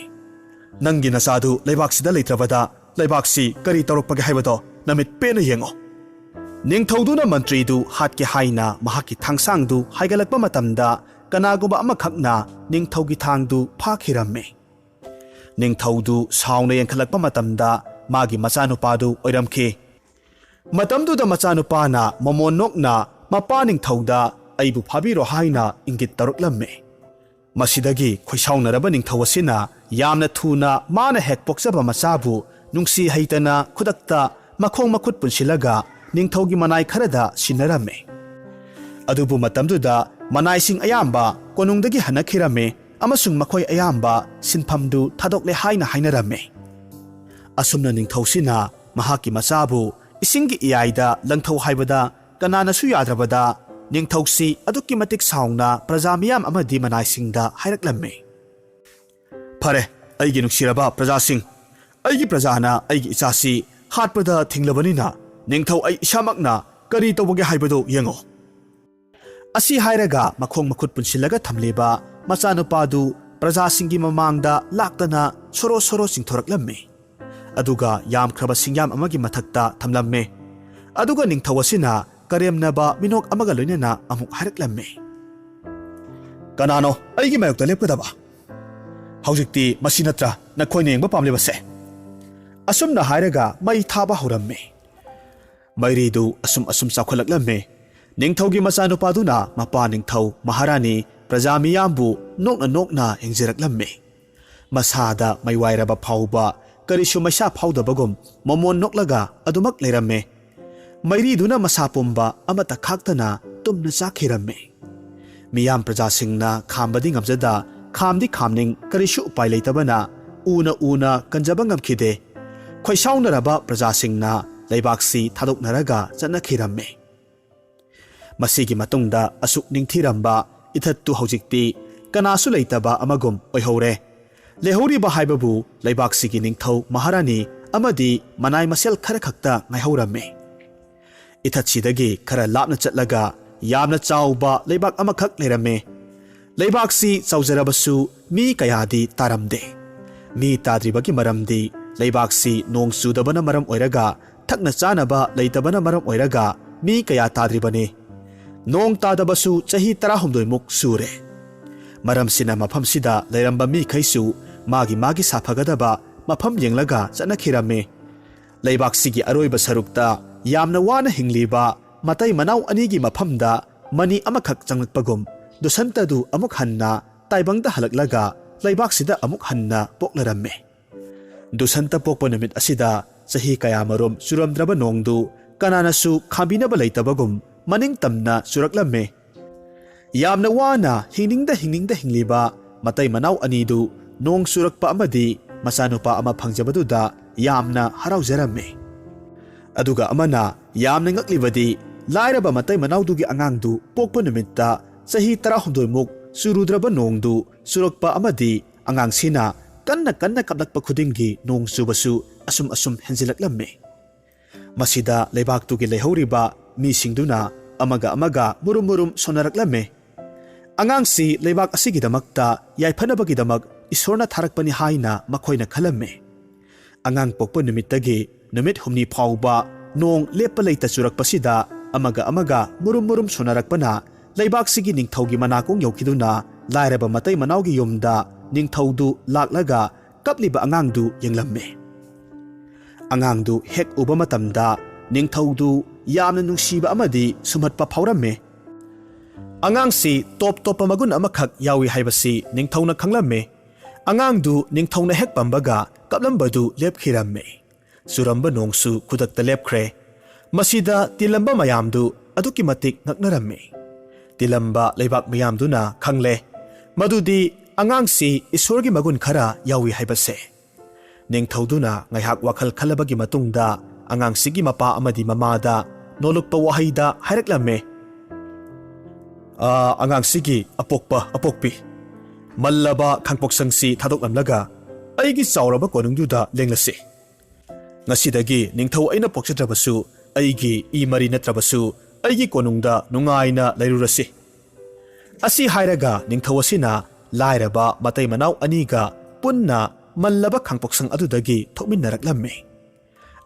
"ꯅꯪꯒꯤ ꯅꯆꯥꯗꯨ ꯂꯩꯕꯥꯛꯁꯤꯗ ꯂꯩꯇ꯭ꯔꯕꯗ ꯂꯩꯕꯥꯛꯁꯤ ꯀꯔꯤ ꯇꯧꯔꯛꯄꯒꯦ ꯍꯥꯏꯕꯗꯣ ꯅꯃꯤꯠ ꯄꯦꯟꯅ ꯌꯦꯡꯉꯣ!" ꯅꯤꯡꯊꯧꯗꯨꯅ ꯃꯟꯇ꯭ꯔꯤꯗꯨ ꯍꯥꯠꯀꯦ ꯍꯥꯏꯅ ꯃꯍꯥꯛꯀꯤ ꯊꯥꯡꯁꯥꯡꯗꯨ ꯍꯥꯏꯒꯠꯂꯛꯄ ꯃꯇꯝꯗ ꯀꯅꯥꯒꯨꯝꯕ ꯑꯃꯈꯛꯅ ꯅꯤꯡꯊꯧꯒꯤ ꯊꯥꯡꯗꯨ ꯐꯥꯈꯤꯔꯝꯃꯤ꯫ ꯅꯤꯡꯊꯧꯗꯨ ꯁꯥꯎꯅ ꯌꯦꯡꯈꯠꯂꯛꯄ ꯃꯇꯝꯗ ꯃꯥꯒꯤ ꯃꯆꯥꯅꯨꯄꯥꯗꯨ ꯑꯣꯏꯔꯝꯈꯤ꯫ ꯃꯇꯝꯗꯨꯗ ꯃꯆꯥꯅꯨꯄꯥꯅ ꯃꯃꯣꯟ ꯅꯣꯛꯅ ꯃꯄꯥ ꯅꯤꯡꯊꯧꯗ "ꯑꯩꯕꯨ ꯐꯥꯕꯤꯔꯣ" ꯍꯥꯏꯅ ꯏꯪꯒꯤꯠ ꯇꯧꯔꯛꯂꯝꯃꯤ꯫ ꯃꯁꯤꯗꯒꯤ ꯈꯣꯏꯁꯥꯎꯅꯔꯕ ꯅꯤꯡꯊꯧ ꯑꯁꯤꯅ ꯌꯥꯝꯅ ꯊꯨꯅ ꯃꯥꯅ ꯍꯦꯛ ꯄꯣꯛꯆꯕ ꯃꯆꯥꯕꯨ ꯅꯨꯡꯁꯤ ꯍꯩꯇꯅ ꯈꯨꯗꯛꯇ ꯃꯈꯣꯡ ꯃꯈꯨꯠ ꯄꯨꯟꯁꯤꯜꯂꯒ ꯅꯤꯡꯊꯧꯒꯤ ꯃꯅꯥꯏ ꯈꯔꯗ ꯁꯤꯟꯅꯔꯝꯃꯤ꯫ ꯑꯗꯨꯕꯨ ꯃꯇꯝꯗꯨꯗ ꯃꯅꯥꯏꯁꯤꯡ ꯑꯌꯥꯝꯕ ꯀꯣꯅꯨꯡꯗꯒꯤ ꯍꯟꯅꯈꯤꯔꯝꯃꯤ ꯑꯃꯁꯨꯡ ꯃꯈꯣꯏ ꯑꯌꯥꯝꯕ ꯁꯤꯟꯐꯝꯗꯨ ꯊꯥꯗꯣꯛꯂꯦ ꯍꯥꯏꯅ ꯍꯥꯏꯅꯔꯝꯃꯤ꯫ ꯑꯁꯨꯝꯅ ꯅꯤꯡꯊꯧꯁꯤꯅ ꯃꯍꯥꯛꯀꯤ ꯃꯆꯥꯕꯨ ꯏꯁꯤꯡꯒꯤ ꯏꯌꯥꯏꯗ ꯂꯪꯊꯧ ꯍꯥꯏꯕꯗ ꯀꯅꯥꯅꯁꯨ ꯌꯥꯗ꯭ꯔꯕꯗ ꯅꯤꯡꯊꯧꯁꯤ ꯑꯗꯨꯛꯀꯤ ꯃꯇꯤꯛ ꯁꯥꯎꯅ ꯄ꯭ꯔꯖꯥ ꯃꯤꯌꯥꯝ ꯑꯃꯗꯤ ꯃꯅꯥꯏꯁꯤꯡꯗ ꯍꯥꯏꯔꯛꯂꯝꯃꯤ꯫ "ꯐꯔꯦ, ꯑꯩꯒꯤ ꯅꯨꯡꯁꯤꯔꯕ ꯄ꯭ꯔꯖꯥꯁꯤꯡ, ꯑꯩꯒꯤ ꯄ꯭ꯔꯖꯥꯅ ꯑꯩꯒꯤ ꯏꯆꯥꯁꯤ ꯍꯥꯠꯄꯗ ꯊꯤꯡꯂꯕꯅꯤꯅ ꯅꯤꯡꯊꯧ ꯑꯩ ꯏꯁꯥꯃꯛꯅ ꯀꯔꯤ ꯇꯧꯕꯒꯦ ꯍꯥꯏꯕꯗꯨ ꯌꯦꯡꯉꯣ꯫" ꯑꯁꯤ ꯍꯥꯏꯔꯒ ꯃꯈꯣꯡ ꯃꯈꯨꯠ ꯄꯨꯟꯁꯤꯜꯂꯒ ꯊꯝꯂꯤꯕ ꯃꯆꯥꯅꯨꯄꯥꯗꯨ ꯄ꯭ꯔꯖꯥꯁꯤꯡꯒꯤ ꯃꯃꯥꯡꯗ ꯂꯥꯛꯇꯅ ꯁꯣꯔꯣ ꯁꯣꯔꯣ ꯆꯤꯡꯊꯣꯔꯛꯂꯝꯃꯤ꯫ ꯑꯗꯨꯒ ꯌꯥꯝꯈ꯭ꯔꯕ ꯁꯤꯡꯌꯥꯝ ꯑꯃꯒꯤ ꯃꯊꯛꯇ ꯊꯝꯂꯝꯃꯤ꯫ ꯑꯗꯨꯒ ꯅꯤꯡꯊꯧ ꯑꯁꯤꯅ ꯀꯔꯦꯝꯅꯕ ꯃꯤꯅꯣꯛ ꯑꯃꯒ ꯂꯣꯏꯅꯅ ꯑꯃꯨꯛ ꯍꯥꯏꯔꯛꯂꯝꯃꯤ꯫ "ꯀꯅꯥꯅꯣ ꯑꯩꯒꯤ ꯃꯥꯌꯣꯛꯇ ꯂꯦꯞꯀꯗꯕ? ꯍꯧꯖꯤꯛꯇꯤ ꯃꯁꯤ ꯅꯠꯇ꯭ꯔꯥ ꯅꯈꯣꯏꯅ ꯌꯦꯡꯕ ꯄꯥꯝꯂꯤꯕꯁꯦ?" ꯑꯁꯨꯝꯅ ꯍꯥꯏꯔꯒ ꯃꯩ ꯊꯥꯕ ꯍꯧꯔꯝꯃꯤ꯫ ꯃꯩꯔꯤꯗꯨ ꯑꯁꯨꯝ ꯑꯁꯨꯝ ꯆꯥꯎꯈꯠꯂꯛꯂꯝꯃꯤ꯫ ꯅꯤꯡꯊꯧꯒꯤ ꯃꯆꯥꯅꯨꯄꯥꯗꯨꯅ ꯃꯄꯥ ꯅꯤꯡꯊꯧ, ꯃꯍꯥꯔꯥꯅꯤ, ꯄ꯭ꯔꯖꯥ ꯃꯤꯌꯥꯝꯕꯨ ꯅꯣꯛꯅ ꯅꯣꯛꯅ ꯌꯦꯡꯖꯔꯛꯂꯝꯃꯤ꯫ ꯃꯁꯥꯗ ꯃꯩꯋꯥꯏꯔꯕ ꯐꯥꯎꯕ ꯀꯔꯤꯁꯨ ꯃꯩꯁꯥ ꯐꯥꯎꯗꯕꯒꯨꯝ ꯃꯃꯣꯟ ꯅꯣꯛꯂꯒ ꯑꯗꯨꯃꯛ ꯂꯩꯔꯝꯃꯤ꯫ ꯃꯩꯔꯤꯗꯨꯅ ꯃꯁꯥ ꯄꯨꯝꯕ ꯑꯃꯠꯇ ꯈꯥꯛꯇꯅ ꯇꯨꯝꯅ ꯆꯥꯈꯤꯔꯝꯃꯤ꯫ ꯃꯤꯌꯥꯝ ꯄ꯭ꯔꯖꯥꯁꯤꯡꯅ ꯈꯥꯝꯕꯗꯤ ꯉꯝꯖꯗ, ꯈꯥꯝꯗꯤ ꯈꯥꯝꯅꯤꯡ, ꯀꯔꯤꯁꯨ ꯎꯄꯥꯏ ꯂꯩꯇꯕꯅ ꯎꯅ ꯎꯅ ꯀꯟꯖꯕ ꯉꯝꯈꯤꯗꯦ꯫ ꯈꯣꯏꯁꯥꯎꯅꯔꯕ ꯄ꯭ꯔꯖꯥꯁꯤꯡꯅ ꯂꯩꯕꯥꯛꯁꯤ ꯊꯥꯗꯣꯛꯅꯔꯒ ꯆꯠꯅꯈꯤꯔꯝꯃꯤ꯫ ꯃꯁꯤꯒꯤ ꯃꯇꯨꯡꯗ ꯑꯁꯨꯛ ꯅꯤꯡꯊꯤꯔꯝꯕ ꯏꯊꯠꯇꯨ ꯍꯧꯖꯤꯛꯇꯤ ꯀꯅꯥꯁꯨ ꯂꯩꯇꯕ ꯑꯃꯒꯨꯝ ꯑꯣꯏꯍꯧꯔꯦ꯫ ꯂꯩꯍꯧꯔꯤꯕ ꯍꯥꯏꯕꯕꯨ ꯂꯩꯕꯥꯛꯁꯤꯒꯤ ꯅꯤꯡꯊꯧ ꯃꯍꯥꯔꯥꯅꯤ ꯑꯃꯗꯤ ꯃꯅꯥꯏ ꯃꯁꯦꯜ ꯈꯔ ꯈꯛꯇ ꯉꯥꯏꯍꯧꯔꯝꯃꯤ꯫ ꯏꯊꯠꯁꯤꯗꯒꯤ ꯈꯔ ꯂꯥꯞꯅ ꯆꯠꯂꯒ ꯌꯥꯝꯅ ꯆꯥꯎꯕ ꯂꯩꯕꯥꯛ ꯑꯃꯈꯛ ꯂꯩꯔꯝꯃꯤ꯫ ꯂꯩꯕꯥꯛꯁꯤ ꯆꯥꯎꯖꯔꯕꯁꯨ ꯃꯤ ꯀꯌꯥꯗꯤ ꯇꯥꯔꯝꯗꯦ꯫ ꯃꯤ ꯇꯥꯗ꯭ꯔꯤꯕꯒꯤ ꯃꯔꯝꯗꯤ ꯂꯩꯕꯥꯛꯁꯤ ꯅꯣꯡ ꯆꯨꯗꯕꯅ ꯃꯔꯝ ꯑꯣꯏꯔꯒ, ꯊꯛꯅ ꯆꯥꯅꯕ ꯂꯩꯇꯕꯅ ꯃꯔꯝ ꯑꯣꯏꯔꯒ ꯃꯤ ꯀꯌꯥ ꯇꯥꯗ꯭ꯔꯤꯕꯅꯤ꯫ ꯅꯣꯡ ꯇꯥꯗꯕꯁꯨ ꯆꯍꯤ ꯇꯔꯥꯍꯨꯝꯗꯣꯏꯃꯨꯛ ꯁꯨꯔꯦ꯫ ꯃꯔꯝꯁꯤꯅ ꯃꯐꯝꯁꯤꯗ ꯂꯩꯔꯝꯕ ꯃꯤꯈꯩꯁꯨ ꯃꯥꯒꯤ ꯃꯥꯒꯤ ꯁꯥꯐꯒꯗꯕ ꯃꯐꯝ ꯌꯦꯡꯂꯒ ꯆꯠꯅꯈꯤꯔꯝꯃꯤ꯫ ꯂꯩꯕꯥꯛꯁꯤꯒꯤ ꯑꯔꯣꯏꯕ ꯁꯔꯨꯛꯇ ꯌꯥꯝꯅ ꯋꯥꯅ ꯍꯤꯡꯂꯤꯕ ꯃꯇꯩ ꯃꯅꯥꯎ ꯑꯅꯤꯒꯤ ꯃꯐꯝꯗ ꯃꯅꯤ ꯑꯃꯈꯛ ꯆꯪꯂꯛꯄꯒꯨꯝ ꯗꯨꯁꯟꯇꯗꯨ ꯑꯃꯨꯛ ꯍꯟꯅ ꯇꯥꯏꯕꯪꯗ ꯍꯜꯂꯛꯂꯒ ꯂꯩꯕꯥꯛꯁꯤꯗ ꯑꯃꯨꯛ ꯍꯟꯅ ꯄꯣꯛꯂꯔꯝꯃꯤ꯫ ꯗꯨꯁꯟꯇ ꯄꯣꯛꯄ ꯅꯨꯃꯤꯠ ꯑꯁꯤꯗ ꯆꯍꯤ ꯀꯌꯥꯃꯔꯨꯝ ꯆꯨꯔꯝꯗ꯭ꯔꯕ ꯅꯣꯡꯗꯨ ꯀꯅꯥꯅꯁꯨ ꯈꯥꯝꯕꯤꯅꯕ ꯂꯩꯇꯕꯒꯨꯝ ꯃꯅꯤꯡ ꯇꯝꯅ ꯆꯨꯔꯛꯂꯝꯃꯤ꯫ ꯌꯥꯝꯅ ꯋꯥꯅ ꯍꯤꯡꯅꯤꯡꯗ ꯍꯤꯡꯅꯤꯡꯗ ꯍꯤꯡꯂꯤꯕ ꯃꯇꯩ ꯃꯅꯥꯎ ꯑꯅꯤꯗꯨ ꯅꯣꯡ ꯆꯨꯔꯛꯄ ꯑꯃꯗꯤ ꯃꯆꯥꯅꯨꯄꯥ ꯑꯃ ꯐꯪꯖꯕꯗꯨꯗ ꯌꯥꯝꯅ ꯍꯔꯥꯎꯖꯔꯝꯃꯤ꯫ ꯑꯗꯨꯒ ꯑꯃꯅ ꯌꯥꯝꯅ ꯉꯛꯂꯤꯕꯗꯤ, ꯂꯥꯏꯔꯕ ꯃꯇꯩ ꯃꯅꯥꯎꯗꯨꯒꯤ ꯑꯉꯥꯡꯗꯨ ꯄꯣꯛꯄ ꯅꯨꯃꯤꯠꯇ ꯆꯍꯤ ꯇꯔꯥꯍꯨꯝꯗꯣꯏꯃꯨꯛ ꯆꯨꯔꯨꯗ꯭ꯔꯕ ꯅꯣꯡꯗꯨ ꯆꯨꯔꯛꯄ ꯑꯃꯗꯤ ꯑꯉꯥꯡꯁꯤꯅ ꯀꯟꯅ ꯀꯟꯅ ꯀꯞꯂꯛꯄ ꯈꯨꯗꯤꯡꯒꯤ ꯅꯣꯡ ꯆꯨꯕꯁꯨ ꯑꯁꯨꯝ ꯑꯁꯨꯝ ꯍꯦꯟꯖꯤꯜꯂꯛꯂꯝꯃꯤ꯫ ꯃꯁꯤꯗ ꯂꯩꯕꯥꯛꯇꯨꯒꯤ ꯂꯩꯍꯧꯔꯤꯕ ꯃꯤꯁꯤꯡꯗꯨꯅ ꯑꯃꯒ ꯑꯃꯒ ꯃꯨꯔꯨꯝ ꯃꯨꯔꯨꯝ ꯁꯣꯟꯅꯔꯛꯂꯝꯃꯤ꯫ ꯑꯉꯥꯡꯁꯤ ꯂꯩꯕꯥꯛ ꯑꯁꯤꯒꯤꯗꯃꯛꯇ ꯌꯥꯏꯐꯅꯕꯒꯤꯗꯃꯛ ꯏꯁꯣꯔꯅ ꯊꯥꯔꯛꯄꯅꯤ ꯍꯥꯏꯅ ꯃꯈꯣꯏꯅ ꯈꯜꯂꯝꯃꯤ꯫ ꯑꯉꯥꯡ ꯄꯣꯛꯄ ꯅꯨꯃꯤꯠꯇꯒꯤ ꯅꯨꯃꯤꯠ ꯍꯨꯝꯅꯤ ꯐꯥꯎꯕ ꯅꯣꯡ ꯂꯦꯞꯄ ꯂꯩꯇ ꯆꯨꯔꯛꯄꯁꯤꯗ ꯑꯃꯒ ꯑꯃꯒ ꯃꯨꯔꯨꯝ ꯃꯨꯔꯨꯝ ꯁꯣꯟꯅꯔꯛꯄꯅ ꯂꯩꯕꯥꯛꯁꯤꯒꯤ ꯅꯤꯡꯊꯧꯒꯤ ꯃꯅꯥꯀꯣꯡ ꯌꯧꯈꯤꯗꯨꯅ ꯂꯥꯏꯔꯕ ꯃꯇꯩ ꯃꯅꯥꯎꯒꯤ ꯌꯨꯝꯗ ꯅꯤꯡꯊꯧꯗꯨ ꯂꯥꯛꯂꯒ ꯀꯞꯂꯤꯕ ꯑꯉꯥꯡꯗꯨ ꯌꯦꯡꯂꯝꯃꯤ꯫ ꯑꯉꯥꯡꯗꯨ ꯍꯦꯛ ꯎꯕ ꯃꯇꯝꯗ ꯅꯤꯡꯊꯧꯗꯨ ꯌꯥꯝꯅ ꯅꯨꯡꯁꯤꯕ ꯑꯃꯗꯤ ꯁꯨꯝꯍꯠꯄ ꯐꯥꯎꯔꯝꯃꯤ꯫ ꯑꯉꯥꯡꯁꯤ ꯇꯣꯞ ꯇꯣꯞꯄ ꯃꯒꯨꯟ ꯑꯃꯈꯛ ꯌꯥꯎꯏ ꯍꯥꯏꯕꯁꯤ ꯅꯤꯡꯊꯧꯅ ꯈꯪꯂꯝꯃꯤ꯫ ꯑꯉꯥꯡꯗꯨ ꯅꯤꯡꯊꯧꯅ ꯍꯦꯛ ꯄꯝꯕꯒ ꯀꯞꯂꯝꯕꯗꯨ ꯂꯦꯞꯈꯤꯔꯝꯃꯤ꯫ ꯆꯨꯔꯝꯕ ꯅꯣꯡꯁꯨ ꯈꯨꯗꯛꯇ ꯂꯦꯞꯈ꯭ꯔꯦ꯫ ꯃꯁꯤꯗ ꯇꯤꯜꯂꯝꯕ ꯃꯌꯥꯝꯗꯨ ꯑꯗꯨꯛꯀꯤ ꯃꯇꯤꯛ ꯉꯛꯅꯔꯝꯃꯤ꯫ ꯇꯤꯜꯂꯝꯕ ꯂꯩꯕꯥꯛ ꯃꯌꯥꯝꯗꯨꯅ ꯈꯪꯂꯦ ꯃꯗꯨꯗꯤ ꯑꯉꯥꯡꯁꯤ ꯏꯁꯣꯔꯒꯤ ꯃꯒꯨꯟ ꯈꯔ ꯌꯥꯎꯏ ꯍꯥꯏꯕꯁꯦ꯫ ꯅꯤꯡꯊꯧꯗꯨꯅ ꯉꯥꯏꯍꯥꯛ ꯋꯥꯈꯜ ꯈꯜꯂꯕꯒꯤ ꯃꯇꯨꯡꯗ ꯑꯉꯥꯡꯁꯤꯒꯤ ꯃꯄꯥ ꯑꯃꯗꯤ ꯃꯃꯥꯗ ꯅꯣꯂꯨꯛꯄ ꯋꯥꯍꯩꯗ ꯍꯥꯏꯔꯛꯂꯝꯃꯤ, "ꯑꯥ, ꯑꯉꯥꯡꯁꯤꯒꯤ ꯑꯄꯣꯛꯄ ꯑꯄꯣꯛꯄꯤ, ꯃꯜꯂꯕ ꯈꯥꯡꯄꯣꯛꯁꯪꯁꯤ ꯊꯥꯗꯣꯛꯂꯝꯂꯒ ꯑꯩꯒꯤ ꯆꯥꯎꯔꯕ ꯀꯣꯅꯨꯡꯗꯨꯗ ꯂꯦꯡꯂꯁꯤ꯫ ꯉꯁꯤꯗꯒꯤ ꯅꯤꯡꯊꯧ ꯑꯩꯅ ꯄꯣꯛꯆꯗ꯭ꯔꯕꯁꯨ, ꯑꯩꯒꯤ ꯏ ꯃꯔꯤ ꯅꯠꯇ꯭ꯔꯕꯁꯨ, ꯑꯩꯒꯤ ꯀꯣꯅꯨꯡꯗ ꯅꯨꯡꯉꯥꯏꯅ ꯂꯩꯔꯨꯔꯁꯤ"꯫ ꯑꯁꯤ ꯍꯥꯏꯔꯒ ꯅꯤꯡꯊꯧ ꯑꯁꯤꯅ ꯂꯥꯏꯔꯕ ꯃꯇꯩ ꯃꯅꯥꯎ ꯑꯅꯤꯒ ꯄꯨꯟꯅ ꯃꯜꯂꯕ ꯈꯥꯡꯄꯣꯛꯁꯪ ꯑꯗꯨꯗꯒꯤ ꯊꯣꯛꯃꯤꯟꯅꯔꯛꯂꯝꯃꯤ꯫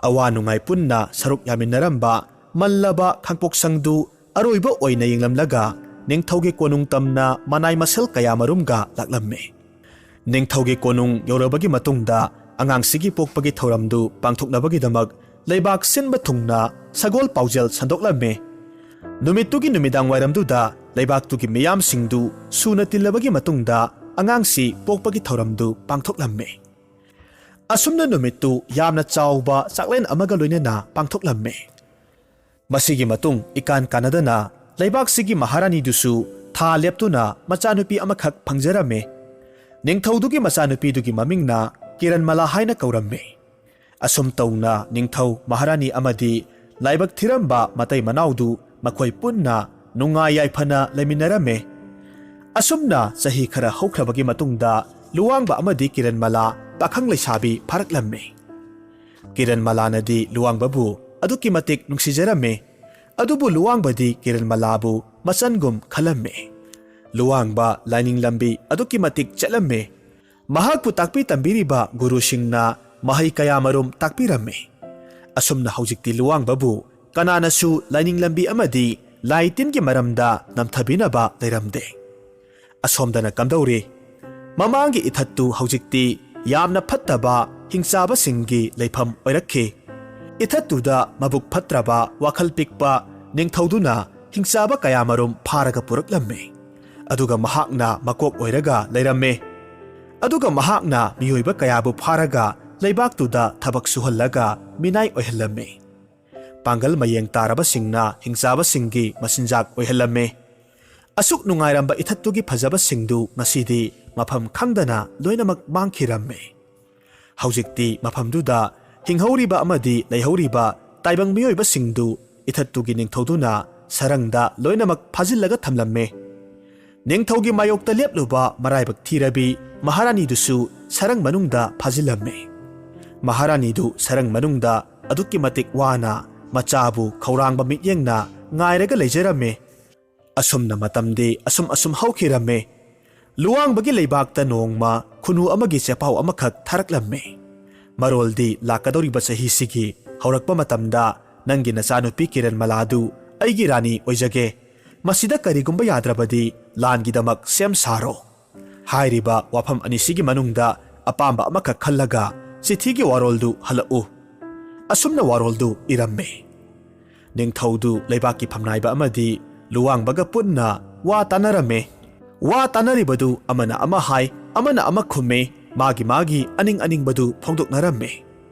ꯑꯋꯥ ꯅꯨꯡꯉꯥꯏ ꯄꯨꯟꯅ ꯁꯔꯨꯛ ꯌꯥꯃꯤꯟꯅꯔꯝꯕ ꯃꯜꯂꯕ ꯈꯥꯡꯄꯣꯛꯁꯪꯗꯨ ꯑꯔꯣꯏꯕ ꯑꯣꯏꯅ ꯌꯦꯡꯂꯝꯂꯒ ꯅꯤꯡꯊꯧꯒꯤ ꯀꯣꯅꯨꯡ ꯇꯝꯅ ꯃꯅꯥꯏ ꯃꯁꯜ ꯀꯌꯥꯃꯔꯨꯝꯒ ꯂꯥꯛꯂꯝꯃꯤ꯫ ꯅꯤꯡꯊꯧꯒꯤ ꯀꯣꯅꯨꯡ ꯌꯧꯔꯕꯒꯤ ꯃꯇꯨꯡꯗ ꯑꯉꯥꯡꯁꯤꯒꯤ ꯄꯣꯛꯄꯒꯤ ꯊꯧꯔꯝꯗꯨ ꯄꯥꯡꯊꯣꯛꯅꯕꯒꯤꯗꯃꯛ ꯂꯩꯕꯥꯛ ꯁꯤꯟꯕ ꯊꯨꯡꯅ ꯁꯒꯣꯜ ꯄꯥꯎꯖꯦꯜ ꯁꯟꯗꯣꯛꯂꯝꯃꯤ꯫ ꯅꯨꯃꯤꯠꯇꯨꯒꯤ ꯅꯨꯃꯤꯗꯥꯡ ꯋꯥꯏꯔꯝꯗꯨꯗ ꯂꯩꯕꯥꯛꯇꯨꯒꯤ ꯃꯤꯌꯥꯝꯁꯤꯡꯗꯨ ꯁꯨꯅ ꯇꯤꯜꯂꯕꯒꯤ ꯃꯇꯨꯡꯗ ꯑꯉꯥꯡꯁꯤ ꯄꯣꯛꯄꯒꯤ ꯊꯧꯔꯝꯗꯨ ꯄꯥꯡꯊꯣꯛꯂꯝꯃꯤ꯫ ꯑꯁꯨꯝꯅ ꯅꯨꯃꯤꯠꯇꯨ ꯌꯥꯝꯅ ꯆꯥꯎꯕ ꯆꯥꯛꯂꯦꯟ ꯑꯃꯒ ꯂꯣꯏꯅꯅ ꯄꯥꯡꯊꯣꯛꯂꯝꯃꯤ꯫ ꯃꯁꯤꯒꯤ ꯃꯇꯨꯡ ꯏꯀꯥꯟ ꯀꯥꯟꯅꯗꯅ ꯂꯩꯕꯥꯛꯁꯤꯒꯤ ꯃꯍꯥꯔꯥꯅꯤꯗꯨꯁꯨ ꯊꯥ ꯂꯦꯞꯇꯨꯅ ꯃꯆꯥꯅꯨꯄꯤ ꯑꯃꯈꯛ ꯐꯪꯖꯔꯝꯃꯤ꯫ ꯅꯤꯡꯊꯧꯗꯨꯒꯤ ꯃꯆꯥꯅꯨꯄꯤꯗꯨꯒꯤ ꯃꯃꯤꯡꯅ ꯀꯤꯔꯟꯃꯂꯥ ꯍꯥꯏꯅ ꯀꯧꯔꯝꯃꯤ꯫ ꯑꯁꯨꯝ ꯇꯧꯅ ꯅꯤꯡꯊꯧ, ꯃꯍꯥꯔꯥꯅꯤ ꯑꯃꯗꯤ ꯂꯥꯏꯕꯛ ꯊꯤꯔꯝꯕ ꯃꯇꯩ ꯃꯅꯥꯎꯗꯨ ꯃꯈꯣꯏ ꯄꯨꯟꯅ ꯅꯨꯡꯉꯥꯏ ꯌꯥꯏꯐꯅ ꯂꯩꯃꯤꯟꯅꯔꯝꯃꯤ꯫ ꯑꯁꯨꯝꯅ ꯆꯍꯤ ꯈꯔ ꯍꯧꯈ꯭ꯔꯕꯒꯤ ꯃꯇꯨꯡꯗ ꯂꯨꯋꯥꯡꯕ ꯑꯃꯗꯤ ꯀꯤꯔꯟꯃꯂꯥ ꯄꯥꯈꯪ ꯂꯩꯁꯥꯕꯤ ꯐꯥꯔꯛꯂꯝꯃꯤ꯫ ꯀꯤꯔꯟꯃꯂꯥꯅꯗꯤ ꯂꯨꯋꯥꯡꯕꯕꯨ ꯑꯗꯨꯛꯀꯤ ꯃꯇꯤꯛ ꯅꯨꯡꯁꯤꯖꯔꯝꯃꯤ꯫ ꯑꯗꯨꯕꯨ ꯂꯨꯋꯥꯡꯕꯗꯤ ꯀꯤꯔꯟꯃꯂꯥꯕꯨ ꯃꯆꯟꯒꯨꯝ ꯈꯜꯂꯝꯃꯤ꯫ ꯂꯨꯋꯥꯡꯕ ꯂꯥꯏꯅꯤꯡ ꯂꯝꯕꯤ ꯑꯗꯨꯛꯀꯤ ꯃꯇꯤꯛ ꯆꯠꯂꯝꯃꯤ꯫ ꯃꯍꯥꯛꯄꯨ ꯇꯥꯛꯄꯤ ꯇꯝꯕꯤꯔꯤꯕ ꯒꯨꯔꯨꯁꯤꯡꯅ ꯃꯍꯩ ꯀꯌꯥꯃꯔꯨꯝ ꯇꯥꯛꯄꯤꯔꯝꯃꯤ꯫ ꯑꯁꯨꯝꯅ ꯍꯧꯖꯤꯛꯇꯤ ꯂꯨꯋꯥꯡꯕꯕꯨ ꯀꯅꯥꯅꯁꯨ ꯂꯥꯏꯅꯤꯡ ꯂꯝꯕꯤ ꯑꯃꯗꯤ ꯂꯥꯏ ꯇꯤꯟꯒꯤ ꯃꯔꯝꯗ ꯅꯝꯊꯕꯤꯅꯕ ꯂꯩꯔꯝꯗꯦ꯫ ꯑꯁꯣꯝꯗꯅ ꯀꯝꯗꯧꯔꯤ? ꯃꯃꯥꯡꯒꯤ ꯏꯊꯠꯇꯨ ꯍꯧꯖꯤꯛꯇꯤ ꯌꯥꯝꯅ ꯐꯠꯇꯕ ꯍꯤꯡꯆꯥꯕꯁꯤꯡꯒꯤ ꯂꯩꯐꯝ ꯑꯣꯏꯔꯛꯈꯤ꯫ ꯏꯊꯠꯇꯨꯗ ꯃꯕꯨꯛ ꯐꯠꯇ꯭ꯔꯕ, ꯋꯥꯈꯜ ꯄꯤꯛꯄ ꯅꯤꯡꯊꯧꯗꯨꯅ ꯍꯤꯡꯆꯥꯕ ꯀꯌꯥꯃꯔꯨꯝ ꯐꯥꯔꯒ ꯄꯨꯔꯛꯂꯝꯃꯤ꯫ ꯑꯗꯨꯒ ꯃꯍꯥꯛꯅ ꯃꯀꯣꯛ ꯑꯣꯏꯔꯒ ꯂꯩꯔꯝꯃꯤ꯫ ꯑꯗꯨꯒ ꯃꯍꯥꯛꯅ ꯃꯤꯑꯣꯏꯕ ꯀꯌꯥꯕꯨ ꯐꯥꯔꯒ ꯂꯩꯕꯥꯛꯇꯨꯗ ꯊꯕꯛ ꯁꯨꯍꯜꯂꯒ ꯃꯤꯅꯥꯏ ꯑꯣꯏꯍꯜꯂꯝꯃꯤ꯫ ꯄꯥꯡꯒꯜ ꯃꯌꯦꯡ ꯇꯥꯔꯕꯁꯤꯡꯅ ꯍꯤꯡꯆꯥꯕꯁꯤꯡꯒꯤ ꯃꯆꯤꯟꯖꯥꯛ ꯑꯣꯏꯍꯜꯂꯝꯃꯤ꯫ ꯑꯁꯨꯛ ꯅꯨꯡꯉꯥꯏꯔꯝꯕ ꯏꯊꯠꯇꯨꯒꯤ ꯐꯖꯕꯁꯤꯡꯗꯨ ꯉꯁꯤꯗꯤ ꯃꯐꯝ ꯈꯪꯗꯅ ꯂꯣꯏꯅꯃꯛ ꯃꯥꯡꯈꯤꯔꯝꯃꯤ꯫ ꯍꯧꯖꯤꯛꯇꯤ ꯃꯐꯝꯗꯨꯗ ꯍꯤꯡꯍꯧꯔꯤꯕ ꯑꯃꯗꯤ ꯂꯩꯍꯧꯔꯤꯕ ꯇꯥꯏꯕꯪ ꯃꯤꯑꯣꯏꯕꯁꯤꯡꯗꯨ ꯏꯊꯠꯇꯨꯒꯤ ꯅꯤꯡꯊꯧꯗꯨꯅ ꯁꯔꯪꯗ ꯂꯣꯏꯅꯃꯛ ꯐꯥꯖꯤꯜꯂꯒ ꯊꯝꯂꯝꯃꯤ꯫ ꯅꯤꯡꯊꯧꯒꯤ ꯃꯥꯌꯣꯛꯇ ꯂꯦꯞꯂꯨꯕ ꯃꯔꯥꯏꯕꯛ ꯊꯤꯔꯕꯤ ꯃꯍꯥꯔꯥꯅꯤꯗꯨꯁꯨ ꯁꯔꯪ ꯃꯅꯨꯡꯗ ꯐꯥꯖꯤꯜꯂꯝꯃꯤ꯫ ꯃꯍꯥꯔꯥꯅꯤꯗꯨ ꯁꯔꯪ ꯃꯅꯨꯡꯗ ꯑꯗꯨꯛꯀꯤ ꯃꯇꯤꯛ ꯋꯥꯅ ꯃꯆꯥꯕꯨ ꯈꯧꯔꯥꯡꯕ ꯃꯤꯠꯌꯦꯡꯅ ꯉꯥꯏꯔꯒ ꯂꯩꯖꯔꯝꯃꯤ꯫ ꯑꯁꯨꯝꯅ ꯃꯇꯝꯗꯤ ꯑꯁꯨꯝ ꯑꯁꯨꯝ ꯍꯧꯈꯤꯔꯝꯃꯤ꯫ ꯂꯨꯋꯥꯡꯕꯒꯤ ꯂꯩꯕꯥꯛꯇ ꯅꯣꯡꯃ ꯈꯨꯅꯨ ꯑꯃꯒꯤ ꯆꯦꯄꯥꯎ ꯑꯃꯈꯛ ꯊꯥꯔꯛꯂꯝꯃꯤ꯫ ꯃꯔꯣꯜꯗꯤ ꯂꯥꯛꯀꯗꯧꯔꯤꯕ ꯆꯍꯤꯁꯤꯒꯤ ꯍꯧꯔꯛꯄ ꯃꯇꯝꯗ ꯅꯪꯒꯤ ꯅꯆꯥꯅꯨꯄꯤ ꯀꯤꯔꯟꯃꯂꯥꯗꯨ ꯑꯩꯒꯤ ꯔꯥꯅꯤ ꯑꯣꯏꯖꯒꯦ꯫ ꯃꯁꯤꯗ ꯀꯔꯤꯒꯨꯝꯕ ꯌꯥꯗ꯭ꯔꯕꯗꯤ ꯂꯥꯟꯒꯤꯗꯃꯛ ꯁꯦꯝ ꯁꯥꯔꯣ꯫ ꯍꯥꯏꯔꯤꯕ ꯋꯥꯐꯝ ꯑꯅꯤꯁꯤꯒꯤ ꯃꯅꯨꯡꯗ ꯑꯄꯥꯝꯕ ꯑꯃꯈꯛ ꯈꯜꯂꯒ ꯆꯤꯊꯤꯒꯤ ꯋꯥꯔꯣꯜꯗꯨ ꯍꯜꯂꯛꯎ꯫ ꯑꯁꯨꯝꯅ ꯋꯥꯔꯣꯜꯗꯨ ꯏꯔꯝꯃꯤ꯫ ꯅꯤꯡꯊꯧꯗꯨ ꯂꯩꯕꯥꯛꯀꯤ ꯐꯝꯅꯥꯏꯕ ꯑꯃꯗꯤ ꯂꯨꯋꯥꯡꯕꯒ ꯄꯨꯟꯅ ꯋꯥ ꯇꯥꯅꯔꯝꯃꯦ꯫ ꯋꯥ ꯇꯥꯅꯔꯤꯕꯗꯨ ꯑꯃꯅ ꯑꯃ ꯍꯥꯏ, ꯑꯃꯅ ꯑꯃ ꯈꯨꯝꯃꯦ, ꯃꯥꯒꯤ ꯃꯥꯒꯤ ꯑꯅꯤꯡ ꯑꯅꯤꯡꯕꯗꯨ ꯐꯣꯡꯗꯣꯛꯅꯔꯝꯃꯦ꯫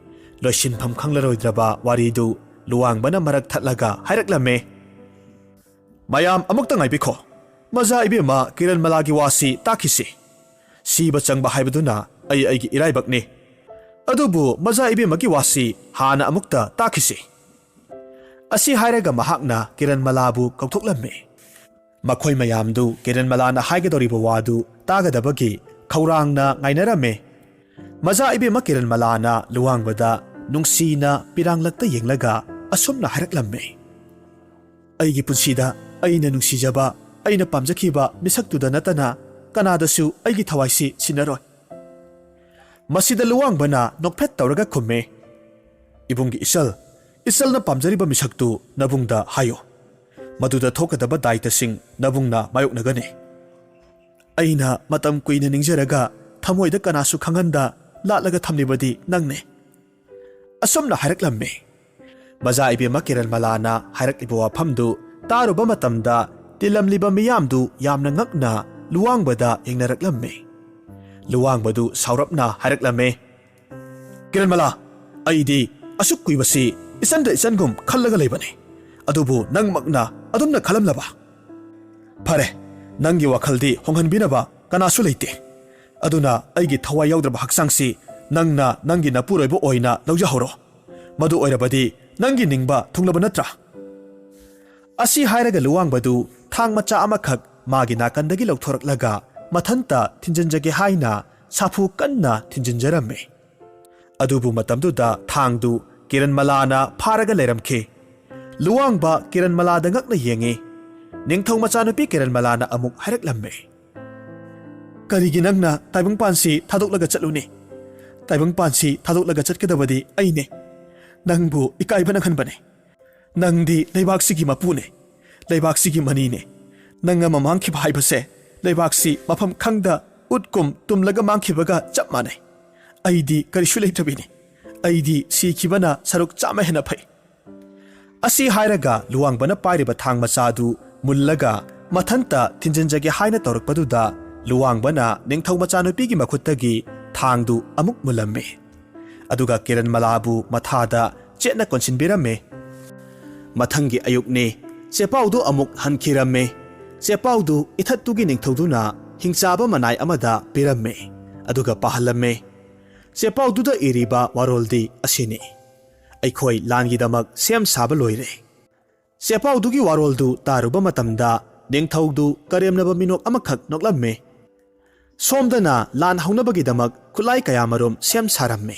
ꯂꯣꯏꯁꯤꯟꯐꯝ ꯈꯪꯂꯔꯣꯏꯗ꯭ꯔꯕ ꯋꯥꯔꯤꯗꯨ ꯂꯨꯋꯥꯡꯕꯅ ꯃꯔꯛ ꯊꯠꯂꯒ ꯍꯥꯏꯔꯛꯂꯝꯃꯦ꯫ "ꯃꯌꯥꯝ ꯑꯃꯨꯛꯇ ꯉꯥꯏꯕꯤꯈꯣ꯫ ꯃꯖꯥ ꯏꯕꯦꯝꯃ ꯀꯤꯔꯟꯃꯂꯥꯒꯤ ꯋꯥꯁꯤ ꯇꯥꯈꯤꯁꯤ꯫ ꯁꯤꯕ ꯆꯪꯕ ꯍꯥꯏꯕꯗꯨꯅ ꯑꯩ ꯑꯩꯒꯤ ꯏꯔꯥꯏꯕꯛꯅꯤ꯫ ꯑꯗꯨꯕꯨ ꯃꯖꯥ ꯏꯕꯦꯝꯃꯒꯤ ꯋꯥꯁꯤ ꯍꯥꯟꯅ ꯑꯃꯨꯛꯇ ꯇꯥꯈꯤꯁꯤ꯫" ꯑꯁꯤ ꯍꯥꯏꯔꯒ ꯃꯍꯥꯛꯅ ꯀꯤꯔꯟꯃꯂꯥꯕꯨ ꯀꯧꯊꯣꯛꯂꯝꯃꯤ꯫ ꯃꯈꯣꯏ ꯃꯌꯥꯝꯗꯨ ꯀꯤꯔꯟꯃꯂꯥꯅ ꯍꯥꯏꯒꯗꯧꯔꯤꯕ ꯋꯥꯗꯨ ꯇꯥꯒꯗꯕꯒꯤ ꯈꯧꯔꯥꯡꯅ ꯉꯥꯏꯅꯔꯝꯃꯤ꯫ ꯃꯖꯥ ꯏꯕꯦꯝꯃ ꯀꯤꯔꯟꯃꯂꯥꯅ ꯂꯨꯋꯥꯡꯕꯗ ꯅꯨꯡꯁꯤꯅ ꯄꯤꯔꯥꯡꯂꯛꯇ ꯌꯦꯡꯂꯒ ꯑꯁꯨꯝꯅ ꯍꯥꯏꯔꯛꯂꯝꯃꯤ꯫ "ꯑꯩꯒꯤ ꯄꯨꯟꯁꯤꯗ ꯑꯩꯅ ꯅꯨꯡꯁꯤꯖꯕ, ꯑꯩꯅ ꯄꯥꯝꯖꯈꯤꯕ ꯃꯤꯁꯛꯇꯨꯗ ꯅꯠꯇꯅ ꯀꯅꯥꯗꯁꯨ ꯑꯩꯒꯤ ꯊꯋꯥꯏꯁꯤ ꯁꯤꯟꯅꯔꯣꯏ꯫" ꯃꯁꯤꯗ ꯂꯨꯋꯥꯡꯕꯅ ꯅꯣꯛꯐꯦꯠ ꯇꯧꯔꯒ ꯈꯨꯝꯃꯦ, "ꯏꯕꯨꯡꯒꯤ ꯏꯆꯜ, ꯏꯆꯜꯅ ꯄꯥꯝꯖꯔꯤꯕ ꯃꯤꯁꯛꯇꯨ ꯅꯕꯨꯡꯗ ꯍꯥꯏꯌꯨ꯫ ꯃꯗꯨꯗ ꯊꯣꯛꯀꯗꯕ ꯗꯥꯏꯇꯁꯤꯡ ꯅꯕꯨꯡꯅ ꯃꯥꯌꯣꯛꯅꯒꯅꯤ꯫ ꯑꯩꯅ ꯃꯇꯝ ꯀꯨꯏꯅ ꯅꯤꯡꯖꯔꯒ ꯊꯃꯣꯏꯗ ꯀꯅꯥꯁꯨ ꯈꯪꯍꯟꯗ ꯂꯥꯠꯂꯒ ꯊꯝꯂꯤꯕꯗꯤ ꯅꯪꯅꯤ꯫" ꯑꯁꯨꯝꯅ ꯍꯥꯏꯔꯛꯂꯝꯃꯤ꯫ ꯃꯖꯥ ꯏꯕꯦꯝꯃ ꯀꯤꯔꯟꯃꯂꯥꯅ ꯍꯥꯏꯔꯛꯂꯤꯕ ꯋꯥꯐꯝꯗꯨ ꯇꯥꯔꯨꯕ ꯃꯇꯝꯗ ꯇꯤꯜꯂꯝꯂꯤꯕ ꯃꯤꯌꯥꯝꯗꯨ ꯌꯥꯝꯅ ꯉꯛꯅ ꯂꯨꯋꯥꯡꯕꯗ ꯌꯦꯡꯅꯔꯛꯂꯝꯃꯤ꯫ ꯂꯨꯋꯥꯡꯕꯗꯨ ꯁꯥꯎꯔꯞꯅ ꯍꯥꯏꯔꯛꯂꯝꯃꯤ, "ꯀꯤꯔꯟꯃꯂꯥ, ꯑꯩꯗꯤ ꯑꯁꯨꯛ ꯀꯨꯏꯕꯁꯤ ꯏꯆꯟꯗ ꯏꯆꯟꯒꯨꯝ ꯈꯜꯂꯒ ꯂꯩꯕꯅꯤ꯫ ꯑꯗꯨꯕꯨ ꯅꯪꯃꯛꯅ ꯑꯗꯨꯝꯅ ꯈꯜꯂꯝꯂꯕ? ꯐꯔꯦ, ꯅꯪꯒꯤ ꯋꯥꯈꯜꯗꯤ ꯍꯣꯡꯍꯟꯕꯤꯅꯕ ꯀꯅꯥꯁꯨ ꯂꯩꯇꯦ꯫ ꯑꯗꯨꯅ ꯑꯩꯒꯤ ꯊꯋꯥꯏ ꯌꯥꯎꯗ꯭ꯔꯕ ꯍꯛꯆꯥꯡꯁꯤ ꯅꯪꯅ ꯅꯪꯒꯤ ꯅꯄꯨꯔꯣꯏꯕ ꯑꯣꯏꯅ ꯂꯧꯖꯍꯧꯔꯣ꯫ ꯃꯗꯨ ꯑꯣꯏꯔꯕꯗꯤ ꯅꯪꯒꯤ ꯅꯤꯡꯕ ꯊꯨꯡꯂꯕ ꯅꯠꯇ꯭ꯔꯥ?" ꯑꯁꯤ ꯍꯥꯏꯔꯒ ꯂꯨꯋꯥꯡꯕꯗꯨ ꯊꯥꯡ ꯃꯆꯥ ꯑꯃꯈꯛ ꯃꯥꯒꯤ ꯅꯥꯀꯟꯗꯒꯤ ꯂꯧꯊꯣꯔꯛꯂꯒ ꯃꯊꯟꯇ ꯊꯤꯟꯖꯤꯟꯖꯒꯦ ꯍꯥꯏꯅ ꯁꯥꯐꯨ ꯀꯟꯅ ꯊꯤꯟꯖꯤꯟꯖꯔꯝꯃꯤ꯫ ꯑꯗꯨꯕꯨ ꯃꯇꯝꯗꯨꯗ ꯊꯥꯡꯗꯨ ꯀꯤꯔꯟꯃꯂꯥꯅ ꯐꯥꯔꯒ ꯂꯩꯔꯝꯈꯤ꯫ ꯂꯨꯋꯥꯡꯕ ꯀꯤꯔꯟꯃꯂꯥꯗ ꯉꯛꯅ ꯌꯦꯡꯉꯤ꯫ ꯅꯤꯡꯊꯧ ꯃꯆꯥꯅꯨꯄꯤ ꯀꯤꯔꯟꯃꯂꯥꯅ ꯑꯃꯨꯛ ꯍꯥꯏꯔꯛꯂꯝꯃꯤ, "ꯀꯔꯤꯒꯤ ꯅꯪꯅ ꯇꯥꯏꯕꯪꯄꯥꯟꯁꯤ ꯊꯥꯗꯣꯛꯂꯒ ꯆꯠꯂꯨꯅꯤ? ꯇꯥꯏꯕꯪꯄꯥꯟꯁꯤ ꯊꯥꯗꯣꯛꯂꯒ ꯆꯠꯀꯗꯕꯗꯤ ꯑꯩꯅꯦ꯫ ꯅꯪꯕꯨ ꯏꯀꯥꯏꯕ ꯅꯪꯍꯟꯕꯅꯦ꯫ ꯅꯪꯗꯤ ꯂꯩꯕꯥꯛꯁꯤꯒꯤ ꯃꯄꯨꯅꯦ, ꯂꯩꯕꯥꯛꯁꯤꯒꯤ ꯃꯅꯤꯅꯦ꯫ ꯅꯪ ꯑꯃ ꯃꯥꯡꯈꯤꯕ ꯍꯥꯏꯕꯁꯦ ꯂꯩꯕꯥꯛꯁꯤ ꯃꯐꯝ ꯈꯪꯗ ꯎꯠꯀꯨꯝ ꯇꯨꯝꯂꯒ ꯃꯥꯡꯈꯤꯕꯒ ꯆꯞ ꯃꯥꯟꯅꯩ꯫ ꯑꯩꯗꯤ ꯀꯔꯤꯁꯨ ꯂꯩꯇꯕꯤꯅꯤ꯫ ꯑꯩꯗꯤ ꯁꯤꯈꯤꯕꯅ ꯁꯔꯨꯛ ꯆꯥꯝꯃ ꯍꯦꯟꯅ ꯐꯩ꯫" ꯑꯁꯤ ꯍꯥꯏꯔꯒ ꯂꯨꯋꯥꯡꯕꯅ ꯄꯥꯏꯔꯤꯕ ꯊꯥꯡ ꯃꯆꯥꯗꯨ ꯃꯨꯜꯂꯒ ꯃꯊꯟꯇ ꯊꯤꯟꯖꯤꯟꯖꯒꯦ ꯍꯥꯏꯅ ꯇꯧꯔꯛꯄꯗꯨꯗ ꯂꯨꯋꯥꯡꯕꯅ ꯅꯤꯡꯊꯧ ꯃꯆꯥꯅꯨꯄꯤꯒꯤ ꯃꯈꯨꯠꯇꯒꯤ ꯊꯥꯡꯗꯨ ꯑꯃꯨꯛ ꯃꯨꯜꯂꯝꯃꯤ꯫ ꯑꯗꯨꯒ ꯀꯤꯔꯟꯃꯂꯥꯕꯨ ꯃꯊꯥꯗ ꯆꯦꯠꯅ ꯀꯣꯟꯁꯤꯟꯕꯤꯔꯝꯃꯤ꯫ ꯃꯊꯪꯒꯤ ꯑꯌꯨꯛꯅꯤ꯫ ꯆꯦꯄꯥꯎꯗꯨ ꯑꯃꯨꯛ ꯍꯟꯈꯤꯔꯝꯃꯤ꯫ ꯆꯦꯄꯥꯎꯗꯨ ꯏꯊꯠꯇꯨꯒꯤ ꯅꯤꯡꯊꯧꯗꯨꯅ ꯍꯤꯡꯆꯥꯕ ꯃꯅꯥꯏ ꯑꯃꯗ ꯄꯤꯔꯝꯃꯤ꯫ ꯑꯗꯨꯒ ꯄꯥꯍꯜꯂꯝꯃꯤ꯫ ꯆꯦꯄꯥꯎꯗꯨꯗ ꯏꯔꯤꯕ ꯋꯥꯔꯣꯜꯗꯤ ꯑꯁꯤꯅꯤ: "ꯑꯩꯈꯣꯏ ꯂꯥꯟꯒꯤꯗꯃꯛ ꯁꯦꯝ ꯁꯥꯕ ꯂꯣꯏꯔꯦ"꯫ ꯆꯦꯄꯥꯎꯗꯨꯒꯤ ꯋꯥꯔꯣꯜꯗꯨ ꯇꯥꯔꯨꯕ ꯃꯇꯝꯗ ꯅꯤꯡꯊꯧꯗꯨ ꯀꯔꯦꯝꯅꯕ ꯃꯤꯅꯣꯛ ꯑꯃꯈꯛ ꯅꯣꯛꯂꯝꯃꯤ꯫ ꯁꯣꯝꯗꯅ ꯂꯥꯟ ꯍꯧꯅꯕꯒꯤꯗꯃꯛ ꯈꯨꯠꯂꯥꯏ ꯀꯌꯥꯃꯔꯨꯝ ꯁꯦꯝ ꯁꯥꯔꯝꯃꯤ꯫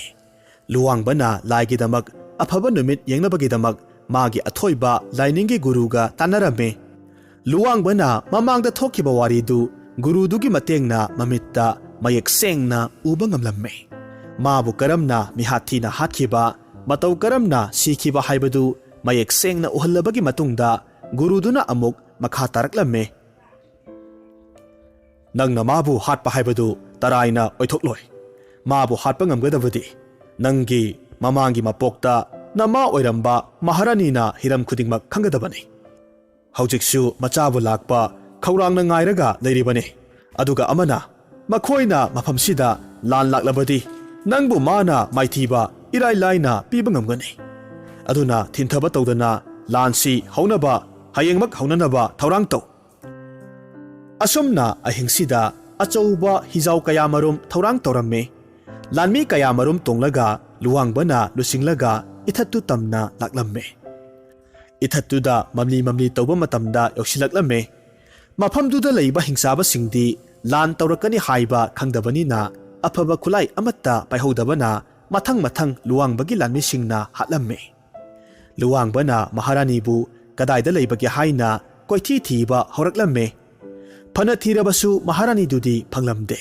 ꯂꯨꯋꯥꯡꯕꯅ ꯂꯥꯏꯒꯤꯗꯃꯛ ꯑꯐꯕ ꯅꯨꯃꯤꯠ ꯌꯦꯡꯅꯕꯒꯤꯗꯃꯛ ꯃꯥꯒꯤ ꯑꯊꯣꯏꯕ ꯂꯥꯏꯅꯤꯡꯒꯤ ꯒꯨꯔꯨꯒ ꯇꯥꯟꯅꯔꯝꯃꯤ꯫ ꯂꯨꯋꯥꯡꯕꯅ ꯃꯃꯥꯡꯗ ꯊꯣꯛꯈꯤꯕ ꯋꯥꯔꯤꯗꯨ ꯒꯨꯔꯨꯗꯨꯒꯤ ꯃꯇꯦꯡꯅ ꯃꯃꯤꯠꯇ ꯃꯌꯦꯛ ꯁꯦꯡꯅ ꯎꯕ ꯉꯝꯂꯝꯃꯤ꯫ ꯃꯥꯕꯨ ꯀꯔꯝꯅ ꯃꯤꯍꯥꯠ ꯊꯤꯅ ꯍꯥꯠꯈꯤꯕ, ꯃꯇꯧ ꯀꯔꯝꯅ ꯁꯤꯈꯤꯕ ꯍꯥꯏꯕꯗꯨ ꯃꯌꯦꯛ ꯁꯦꯡꯅ ꯎꯍꯜꯂꯕꯒꯤ ꯃꯇꯨꯡꯗ ꯒꯨꯔꯨꯗꯨꯅ ꯑꯃꯨꯛ ꯃꯈꯥ ꯇꯥꯔꯛꯂꯝꯃꯤ꯫ "ꯅꯪꯅ ꯃꯥꯕꯨ ꯍꯥꯠꯄ ꯍꯥꯏꯕꯗꯨ ꯇꯔꯥꯏꯅ ꯑꯣꯏꯊꯣꯛꯂꯣꯏ꯫ ꯃꯥꯕꯨ ꯍꯥꯠꯄ ꯉꯝꯒꯗꯕꯗꯤ ꯅꯪꯒꯤ ꯃꯃꯥꯡꯒꯤ ꯃꯄꯣꯛꯇ ꯅꯃꯥ ꯑꯣꯏꯔꯝꯕ ꯃꯍꯥꯔꯥꯅꯤꯅ ꯍꯤꯔꯝ ꯈꯨꯗꯤꯡꯃꯛ ꯈꯪꯒꯗꯕꯅꯤ꯫ ꯍꯧꯖꯤꯛꯁꯨ ꯃꯆꯥꯕꯨ ꯂꯥꯛꯄ ꯈꯧꯔꯥꯡꯅ ꯉꯥꯏꯔꯒ ꯂꯩꯔꯤꯕꯅꯤ꯫ ꯑꯗꯨꯒ ꯑꯃꯅ ꯃꯈꯣꯏꯅ ꯃꯐꯝꯁꯤꯗ ꯂꯥꯟ ꯂꯥꯛꯂꯕꯗꯤ ꯅꯪꯕꯨ ꯃꯥꯅ ꯃꯥꯏꯊꯤꯕ ꯏꯔꯥꯏ ꯂꯥꯏꯅ ꯄꯤꯕ ꯉꯝꯒꯅꯤ꯫ ꯑꯗꯨꯅ ꯊꯤꯟꯊꯕ ꯇꯧꯗꯅ ꯂꯥꯟꯁꯤ ꯍꯧꯅꯕ ꯍꯌꯦꯡꯃꯛ ꯍꯧꯅꯅꯕ ꯊꯧꯔꯥꯡ ꯇꯧ"꯫ ꯑꯁꯨꯝꯅ ꯑꯍꯤꯡꯁꯤꯗ ꯑꯆꯧꯕ ꯍꯤꯖꯥꯎ ꯀꯌꯥꯃꯔꯨꯝ ꯊꯧꯔꯥꯡ ꯇꯧꯔꯝꯃꯤ꯫ ꯂꯥꯟꯃꯤ ꯀꯌꯥꯃꯔꯨꯝ ꯇꯣꯡꯂꯒ ꯂꯨꯋꯥꯡꯕꯅ ꯂꯨꯆꯤꯡꯂꯒ ꯏꯊꯠꯇꯨ ꯇꯝꯅ ꯂꯥꯛꯂꯝꯃꯤ꯫ ꯏꯊꯠꯇꯨꯗ ꯃꯝꯂꯤ ꯃꯝꯂꯤ ꯇꯧꯕ ꯃꯇꯝꯗ ꯌꯧꯁꯤꯜꯂꯛꯂꯝꯃꯤ꯫ ꯃꯐꯝꯗꯨꯗ ꯂꯩꯕ ꯍꯤꯡꯆꯥꯕꯁꯤꯡꯗꯤ ꯂꯥꯟ ꯇꯧꯔꯛꯀꯅꯤ ꯍꯥꯏꯕ ꯈꯪꯗꯕꯅꯤꯅ ꯑꯐꯕ ꯈꯨꯠꯂꯥꯏ ꯑꯃꯠꯇ ꯄꯥꯏꯍꯧꯗꯕꯅ ꯃꯊꯪ ꯃꯊꯪ ꯂꯨꯋꯥꯡꯕꯒꯤ ꯂꯥꯟꯃꯤꯁꯤꯡꯅ ꯍꯥꯠꯂꯝꯃꯤ꯫ ꯂꯨꯋꯥꯡꯕꯅ ꯃꯍꯥꯔꯥꯅꯤꯕꯨ ꯀꯗꯥꯏꯗ ꯂꯩꯕꯒꯦ ꯍꯥꯏꯅ ꯀꯣꯏꯊꯤ ꯊꯤꯕ ꯍꯧꯔꯛꯂꯝꯃꯤ꯫ ꯐꯅ ꯊꯤꯔꯕꯁꯨ ꯃꯍꯥꯔꯥꯅꯤꯗꯨꯗꯤ ꯐꯪꯂꯝꯗꯦ꯫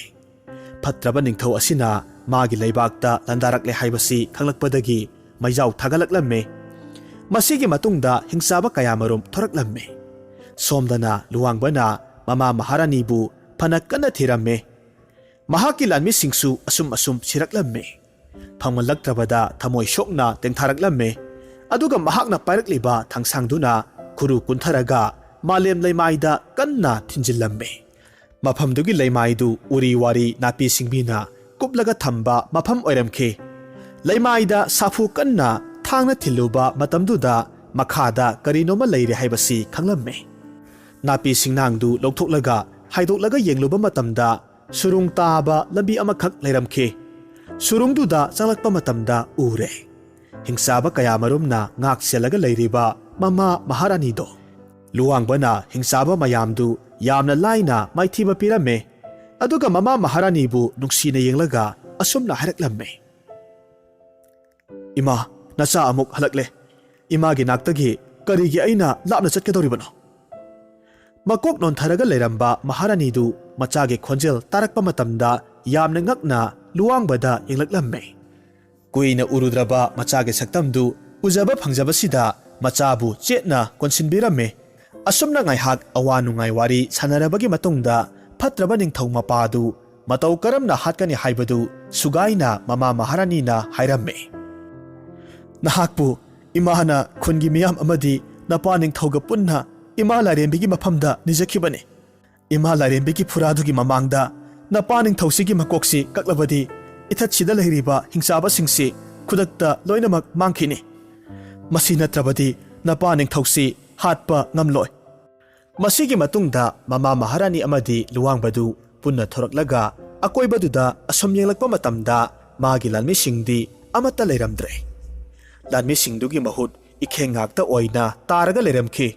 ꯐꯠꯇ꯭ꯔꯕ ꯅꯤꯡꯊꯧ ꯑꯁꯤꯅ ꯃꯥꯒꯤ ꯂꯩꯕꯥꯛꯇ ꯂꯥꯟꯗꯥꯔꯛꯂꯦ ꯍꯥꯏꯕꯁꯤ ꯈꯪꯂꯛꯄꯗꯒꯤ ꯃꯩꯖꯥꯎ ꯊꯥꯒꯠꯂꯛꯂꯝꯃꯤ꯫ ꯃꯁꯤꯒꯤ ꯃꯇꯨꯡꯗ ꯍꯤꯡꯆꯥꯕ ꯀꯌꯥꯃꯔꯨꯝ ꯊꯣꯔꯛꯂꯝꯃꯤ꯫ ꯁꯣꯝꯗꯅ ꯂꯨꯋꯥꯡꯕꯅ ꯃꯃꯥ ꯃꯍꯥꯔꯥꯅꯤꯕꯨ ꯐꯅ ꯀꯟꯅ ꯊꯤꯔꯝꯃꯤ꯫ ꯃꯍꯥꯛꯀꯤ ꯂꯥꯟꯃꯤꯁꯤꯡꯁꯨ ꯑꯁꯨꯝ ꯑꯁꯨꯝ ꯁꯤꯔꯛꯂꯝꯃꯤ꯫ ꯐꯪꯃꯜꯂꯛꯇ꯭ꯔꯕꯗ ꯊꯃꯣꯏ ꯁꯣꯛꯅ ꯇꯦꯡꯊꯥꯔꯛꯂꯝꯃꯤ꯫ ꯑꯗꯨꯒ ꯃꯍꯥꯛꯅ ꯄꯥꯏꯔꯛꯂꯤꯕ ꯊꯥꯡꯁꯥꯡꯗꯨꯅ ꯈꯨꯔꯨ ꯀꯨꯟꯊꯔꯒ ꯃꯥꯂꯦꯝ ꯂꯩꯃꯥꯏꯗ ꯀꯟꯅ ꯊꯤꯟꯖꯤꯜꯂꯝꯃꯤ꯫ ꯃꯐꯝꯗꯨꯒꯤ ꯂꯩꯃꯥꯏꯗꯨ ꯎꯔꯤ ꯋꯥꯔꯤ ꯅꯥꯄꯤ ꯁꯤꯡꯕꯤꯅ ꯀꯨꯞꯂꯒ ꯊꯝꯕ ꯃꯐꯝ ꯑꯣꯏꯔꯝꯈꯤ꯫ ꯂꯩꯃꯥꯏꯗ ꯁꯥꯐꯨ ꯀꯟꯅ ꯊꯥꯡꯅ ꯊꯤꯜꯂꯨꯕ ꯃꯇꯝꯗꯨꯗ ꯃꯈꯥꯗ ꯀꯔꯤꯅꯣꯃ ꯂꯩꯔꯦ ꯍꯥꯏꯕꯁꯤ ꯈꯪꯂꯝꯃꯤ꯫ ꯅꯥꯄꯤ ꯁꯤꯡꯅꯥꯡꯗꯨ ꯂꯧꯊꯣꯛꯂꯒ ꯍꯥꯏꯗꯣꯛꯂꯒ ꯌꯦꯡꯂꯨꯕ ꯃꯇꯝꯗ ꯁꯨꯔꯨꯡ ꯇꯥꯕ ꯂꯝꯕꯤ ꯑꯃꯈꯛ ꯂꯩꯔꯝꯈꯤ꯫ ꯁꯨꯔꯨꯡꯗꯨꯗ ꯆꯪꯂꯛꯄ ꯃꯇꯝꯗ ꯎꯔꯦ꯫ ꯍꯤꯡꯆꯥꯕ ꯀꯌꯥꯃꯔꯨꯝꯅ ꯉꯥꯛ ꯁꯦꯜꯂꯒ ꯂꯩꯔꯤꯕ ꯃꯃꯥ ꯃꯍꯥꯔꯥꯅꯤꯗꯣ꯫ ꯂꯨꯋꯥꯡꯕꯅ ꯍꯤꯡꯆꯥꯕ ꯃꯌꯥꯝꯗꯨ ꯌꯥꯝꯅ ꯂꯥꯏꯅ ꯃꯥꯏꯊꯤꯕ ꯄꯤꯔꯝꯃꯦ꯫ ꯑꯗꯨꯒ ꯃꯃꯥ ꯃꯍꯥꯔꯥꯅꯤꯕꯨ ꯅꯨꯡꯁꯤꯅ ꯌꯦꯡꯂꯒ ꯑꯁꯨꯝꯅ ꯍꯥꯏꯔꯛꯂꯝꯃꯦ, "ꯏꯃꯥ, ꯅꯆꯥ ꯑꯃꯨꯛ ꯍꯜꯂꯛꯂꯦ꯫ ꯏꯃꯥꯒꯤ ꯅꯥꯛꯇꯒꯤ ꯀꯔꯤꯒꯤ ꯑꯩꯅ ꯂꯥꯞꯅ ꯆꯠꯀꯗꯧꯔꯤꯕꯅꯣ?" ꯃꯀꯣꯛ ꯅꯣꯟꯊꯔꯒ ꯂꯩꯔꯝꯕ ꯃꯍꯥꯔꯥꯅꯤꯗꯨ ꯃꯆꯥꯒꯤ ꯈꯣꯟꯖꯦꯜ ꯇꯥꯔꯛꯄ ꯃꯇꯝꯗ ꯌꯥꯝꯅ ꯉꯛꯅ ꯂꯨꯋꯥꯡꯕꯗ ꯌꯦꯡꯂꯛꯂꯝꯃꯦ꯫ ꯀꯨꯏꯅ ꯎꯔꯨꯗ꯭ꯔꯕ ꯃꯆꯥꯒꯤ ꯁꯛꯇꯝꯗꯨ ꯎꯖꯕ ꯐꯪꯖꯕꯁꯤꯗ ꯃꯆꯥꯕꯨ ꯆꯦꯠꯅ ꯀꯣꯟꯁꯤꯟꯕꯤꯔꯝꯃꯦ꯫ ꯑꯁꯨꯝꯅ ꯉꯥꯏꯍꯥꯛ ꯑꯋꯥ ꯅꯨꯡꯉꯥꯏ ꯋꯥꯔꯤ ꯁꯥꯟꯅꯔꯕꯒꯤ ꯃꯇꯨꯡꯗ ꯐꯠꯇ꯭ꯔꯕ ꯅꯤꯡꯊꯧ ꯃꯄꯥꯗꯨ ꯃꯇꯧ ꯀꯔꯝꯅ ꯍꯥꯠꯀꯅꯤ ꯍꯥꯏꯕꯗꯨ ꯁꯨꯒꯥꯏꯅ ꯃꯃꯥ ꯃꯍꯥꯔꯥꯅꯤꯅ ꯍꯥꯏꯔꯝꯃꯦ꯫ "ꯅꯍꯥꯛꯄꯨ ꯏꯃꯥꯅ ꯈꯨꯟꯒꯤ ꯃꯤꯌꯥꯝ ꯑꯃꯗꯤ ꯅꯄꯥ ꯅꯤꯡꯊꯧꯒ ꯄꯨꯟꯅ ꯏꯃꯥ ꯂꯥꯏꯔꯦꯝꯕꯤꯒꯤ ꯃꯐꯝꯗ ꯅꯤꯖꯈꯤꯕꯅꯤ꯫ ꯏꯃꯥ ꯂꯥꯏꯔꯦꯝꯕꯤꯒꯤ ꯐꯨꯔꯥꯗꯨꯒꯤ ꯃꯃꯥꯡꯗ ꯅꯄꯥ ꯅꯤꯡꯊꯧꯁꯤꯒꯤ ꯃꯀꯣꯛꯁꯤ ꯀꯛꯂꯕꯗꯤ ꯏꯊꯠꯁꯤꯗ ꯂꯩꯔꯤꯕ ꯍꯤꯡꯆꯥꯕꯁꯤꯡꯁꯤ ꯈꯨꯗꯛꯇ ꯂꯣꯏꯅꯃꯛ ꯃꯥꯡꯈꯤꯅꯤ꯫ ꯃꯁꯤ ꯅꯠꯇ꯭ꯔꯕꯗꯤ ꯅꯄꯥ ꯅꯤꯡꯊꯧꯁꯤ ꯍꯥꯠꯄ ꯉꯝꯂꯣꯏ꯫" ꯃꯁꯤꯒꯤ ꯃꯇꯨꯡꯗ ꯃꯃꯥ ꯃꯍꯥꯔꯥꯅꯤ ꯑꯃꯗꯤ ꯂꯨꯋꯥꯡꯕꯗꯨ ꯄꯨꯟꯅ ꯊꯣꯔꯛꯂꯒ ꯑꯀꯣꯏꯕꯗꯨꯗ ꯑꯁꯨꯝ ꯌꯦꯡꯂꯛꯄ ꯃꯇꯝꯗ ꯃꯥꯒꯤ ꯂꯥꯟꯃꯤꯁꯤꯡꯗꯤ ꯑꯃꯠꯇ ꯂꯩꯔꯝꯗ꯭ꯔꯦ꯫ ꯂꯥꯟꯃꯤꯁꯤꯡꯗꯨꯒꯤ ꯃꯍꯨꯠ ꯏꯈꯦꯡ ꯉꯥꯛꯇ ꯑꯣꯏꯅ ꯇꯥꯔꯒ ꯂꯩꯔꯝꯈꯤ꯫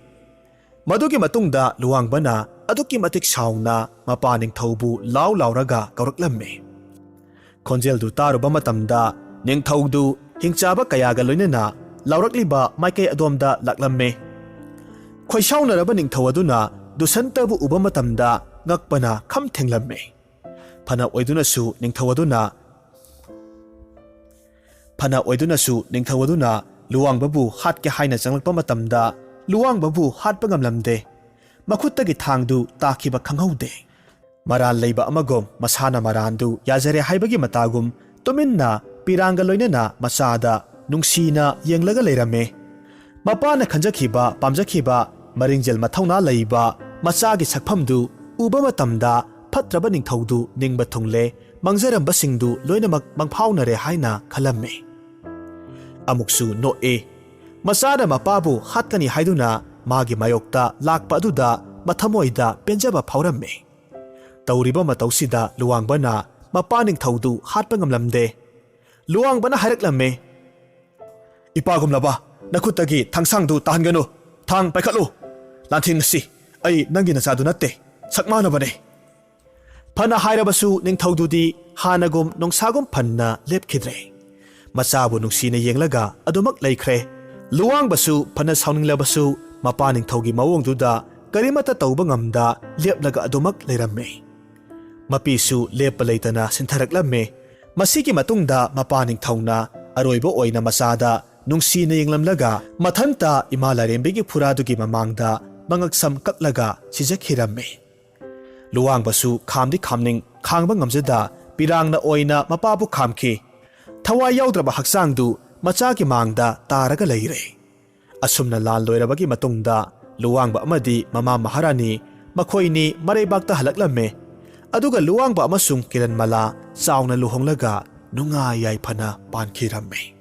ꯃꯗꯨꯒꯤ ꯃꯇꯨꯡꯗ ꯂꯨꯋꯥꯡꯕꯅ ꯑꯗꯨꯛꯀꯤ ꯃꯇꯤꯛ ꯁꯥꯎꯅ ꯃꯄꯥ ꯅꯤꯡꯊꯧꯕꯨ ꯂꯥꯎ ꯂꯥꯎꯔꯒ ꯀꯧꯔꯛꯂꯝꯃꯤ꯫ ꯈꯣꯟꯖꯦꯜꯗꯨ ꯇꯥꯔꯨꯕ ꯃꯇꯝꯗ ꯅꯤꯡꯊꯧꯗꯨ ꯍꯤꯡꯆꯥꯕ ꯀꯌꯥꯒ ꯂꯣꯏꯅꯅ ꯂꯥꯎꯔꯛꯂꯤꯕ ꯃꯥꯏꯀꯩ ꯑꯗꯣꯝꯗ ꯂꯥꯛꯂꯝꯃꯤ꯫ ꯈꯣꯏꯁꯥꯎꯅꯔꯕ ꯅꯤꯡꯊꯧ ꯑꯗꯨꯅ ꯗꯨꯁꯟꯇꯕꯨ ꯎꯕ ꯃꯇꯝꯗ ꯉꯛꯄꯅ ꯈꯝ ꯊꯦꯡꯂꯝꯃꯤ꯫ ꯐꯅ ꯑꯣꯏꯗꯨꯅꯁꯨ ꯅꯤꯡꯊꯧ ꯑꯗꯨꯅ ꯐꯅ ꯑꯣꯏꯗꯨꯅꯁꯨ ꯅꯤꯡꯊꯧ ꯑꯗꯨꯅ ꯂꯨꯋꯥꯡꯕꯕꯨ ꯍꯥꯠꯀꯦ ꯍꯥꯏꯅ ꯆꯪꯂꯛꯄ ꯃꯇꯝꯗ ꯂꯨꯋꯥꯡꯕꯕꯨ ꯍꯥꯠꯄ ꯉꯝꯂꯝꯗꯦ꯫ ꯃꯈꯨꯠꯇꯒꯤ ꯊꯥꯡꯗꯨ ꯇꯥꯈꯤꯕ ꯈꯪꯍꯧꯗꯦ꯫ ꯃꯔꯥꯜ ꯂꯩꯕ ꯑꯃꯒꯨꯝ ꯃꯁꯥꯅ ꯃꯔꯥꯟꯗꯨ ꯌꯥꯖꯔꯦ ꯍꯥꯏꯕꯒꯤ ꯃꯇꯥꯒꯨꯝ ꯇꯨꯃꯤꯟꯅ ꯄꯤꯔꯥꯡꯒ ꯂꯣꯏꯅꯅ ꯃꯆꯥꯗ ꯅꯨꯡꯁꯤꯅ ꯌꯦꯡꯂꯒ ꯂꯩꯔꯝꯃꯦ꯫ ꯃꯄꯥꯅ ꯈꯟꯖꯈꯤꯕ ꯄꯥꯝꯖꯈꯤꯕ ꯃꯔꯤꯡꯖꯦꯜ ꯃꯊꯧꯅꯥ ꯂꯩꯕ ꯃꯆꯥꯒꯤ ꯁꯛꯐꯝꯗꯨ ꯎꯕ ꯃꯇꯝꯗ ꯐꯠꯇ꯭ꯔꯕ ꯅꯤꯡꯊꯧꯗꯨ ꯅꯤꯡꯕ ꯊꯨꯡꯂꯦ, ꯃꯪꯖꯔꯝꯕꯁꯤꯡꯗꯨ ꯂꯣꯏꯅꯃꯛ ꯃꯪꯐꯥꯎꯅꯔꯦ ꯍꯥꯏꯅ ꯈꯜꯂꯝꯃꯤ꯫ ꯑꯃꯨꯛꯁꯨ ꯅꯣꯛꯏ꯫ ꯃꯆꯥꯅ ꯃꯄꯥꯕꯨ ꯍꯥꯠꯀꯅꯤ ꯍꯥꯏꯗꯨꯅ ꯃꯥꯒꯤ ꯃꯥꯌꯣꯛꯇ ꯂꯥꯛꯄ ꯑꯗꯨꯗ ꯃꯊꯃꯣꯏꯗ ꯄꯦꯟꯖꯕ ꯐꯥꯎꯔꯝꯃꯤ꯫ ꯇꯧꯔꯤꯕ ꯃꯇꯧꯁꯤꯗ ꯂꯨꯋꯥꯡꯕꯅ ꯃꯄꯥ ꯅꯤꯡꯊꯧꯗꯨ ꯍꯥꯠꯄ ꯉꯝꯂꯝꯗꯦ꯫ ꯂꯨꯋꯥꯡꯕꯅ ꯍꯥꯏꯔꯛꯂꯝꯃꯤ, "ꯏꯄꯥꯒꯨꯝꯂꯕ ꯅꯈꯨꯠꯇꯒꯤ ꯊꯥꯡꯁꯥꯡꯗꯨ ꯇꯥꯍꯟꯒꯅꯨ꯫ ꯊꯥꯡ ꯄꯥꯏꯈꯠꯂꯨ꯫ ꯂꯥꯟꯊꯦꯡꯅꯁꯤ꯫ ꯑꯩ ꯅꯪꯒꯤ ꯅꯆꯥꯗꯨ ꯅꯠꯇꯦ꯫ ꯁꯛꯃꯥꯟꯅꯕꯅꯦ꯫" ꯐꯅ ꯍꯥꯏꯔꯕꯁꯨ ꯅꯤꯡꯊꯧꯗꯨꯗꯤ ꯍꯥꯟꯅꯒꯨꯝ ꯅꯣꯡꯁꯥꯒꯨꯝ ꯐꯟꯅ ꯂꯦꯞꯈꯤꯗ꯭ꯔꯦ꯫ ꯃꯆꯥꯕꯨ ꯅꯨꯡꯁꯤꯅ ꯌꯦꯡꯂꯒ ꯑꯗꯨꯃꯛ ꯂꯩꯈ꯭ꯔꯦ꯫ ꯂꯨꯋꯥꯡꯕꯁꯨ ꯐꯅ ꯁꯥꯎꯅꯤꯡꯂꯕꯁꯨ ꯃꯄꯥ ꯅꯤꯡꯊꯧꯒꯤ ꯃꯑꯣꯡꯗꯨꯗ ꯀꯔꯤꯃꯠꯇ ꯇꯧꯕ ꯉꯝꯗ ꯂꯦꯞꯂꯒ ꯑꯗꯨꯃꯛ ꯂꯩꯔꯝꯃꯤ꯫ ꯃꯄꯤꯁꯨ ꯂꯦꯞꯄ ꯂꯩꯇꯅ ꯁꯤꯟꯊꯔꯛꯂꯝꯃꯤ꯫ ꯃꯁꯤꯒꯤ ꯃꯇꯨꯡꯗ ꯃꯄꯥ ꯅꯤꯡꯊꯧꯅ ꯑꯔꯣꯏꯕ ꯑꯣꯏꯅ ꯃꯆꯥꯗ ꯅꯨꯡꯁꯤꯅ ꯌꯦꯡꯂꯝꯂꯒ ꯃꯊꯟꯇ ꯏꯃꯥ ꯂꯥꯏꯔꯦꯝꯕꯤꯒꯤ ꯐꯨꯔꯥꯗꯨꯒꯤ ꯃꯃꯥꯡꯗ ꯃꯉꯛꯁꯝ ꯀꯛꯂꯒ ꯁꯤꯖꯈꯤꯔꯝꯃꯤ꯫ ꯂꯨꯋꯥꯡꯕꯁꯨ ꯈꯥꯝꯗꯤ ꯈꯥꯝꯅꯤꯡ ꯈꯥꯡꯕ ꯉꯝꯖꯗ ꯄꯤꯔꯥꯡꯅ ꯑꯣꯏꯅ ꯃꯄꯥꯕꯨ ꯈꯥꯝꯈꯤ꯫ ꯊꯋꯥꯏ ꯌꯥꯎꯗ꯭ꯔꯕ ꯍꯛꯆꯥꯡꯗꯨ ꯃꯆꯥꯒꯤ ꯃꯥꯡꯗ ꯇꯥꯔꯒ ꯂꯩꯔꯦ꯫ ꯑꯁꯨꯝꯅ ꯂꯥꯟ ꯂꯣꯏꯔꯕꯒꯤ ꯃꯇꯨꯡꯗ ꯂꯨꯋꯥꯡꯕ ꯑꯃꯗꯤ ꯃꯃꯥ ꯃꯍꯥꯔꯥꯅꯤ ꯃꯈꯣꯏꯅꯤ ꯃꯔꯩꯕꯥꯛꯇ ꯍꯜꯂꯛꯂꯝꯃꯦ꯫ ꯑꯗꯨꯒ ꯂꯨꯋꯥꯡꯕ ꯑꯃꯁꯨꯡ ꯀꯤꯔꯟꯃꯂꯥ ꯆꯥꯎꯅ ꯂꯨꯍꯣꯡꯂꯒ ꯅꯨꯡꯉꯥꯏ ꯌꯥꯏꯐꯅ ꯄꯥꯟꯈꯤꯔꯝꯃꯤ꯫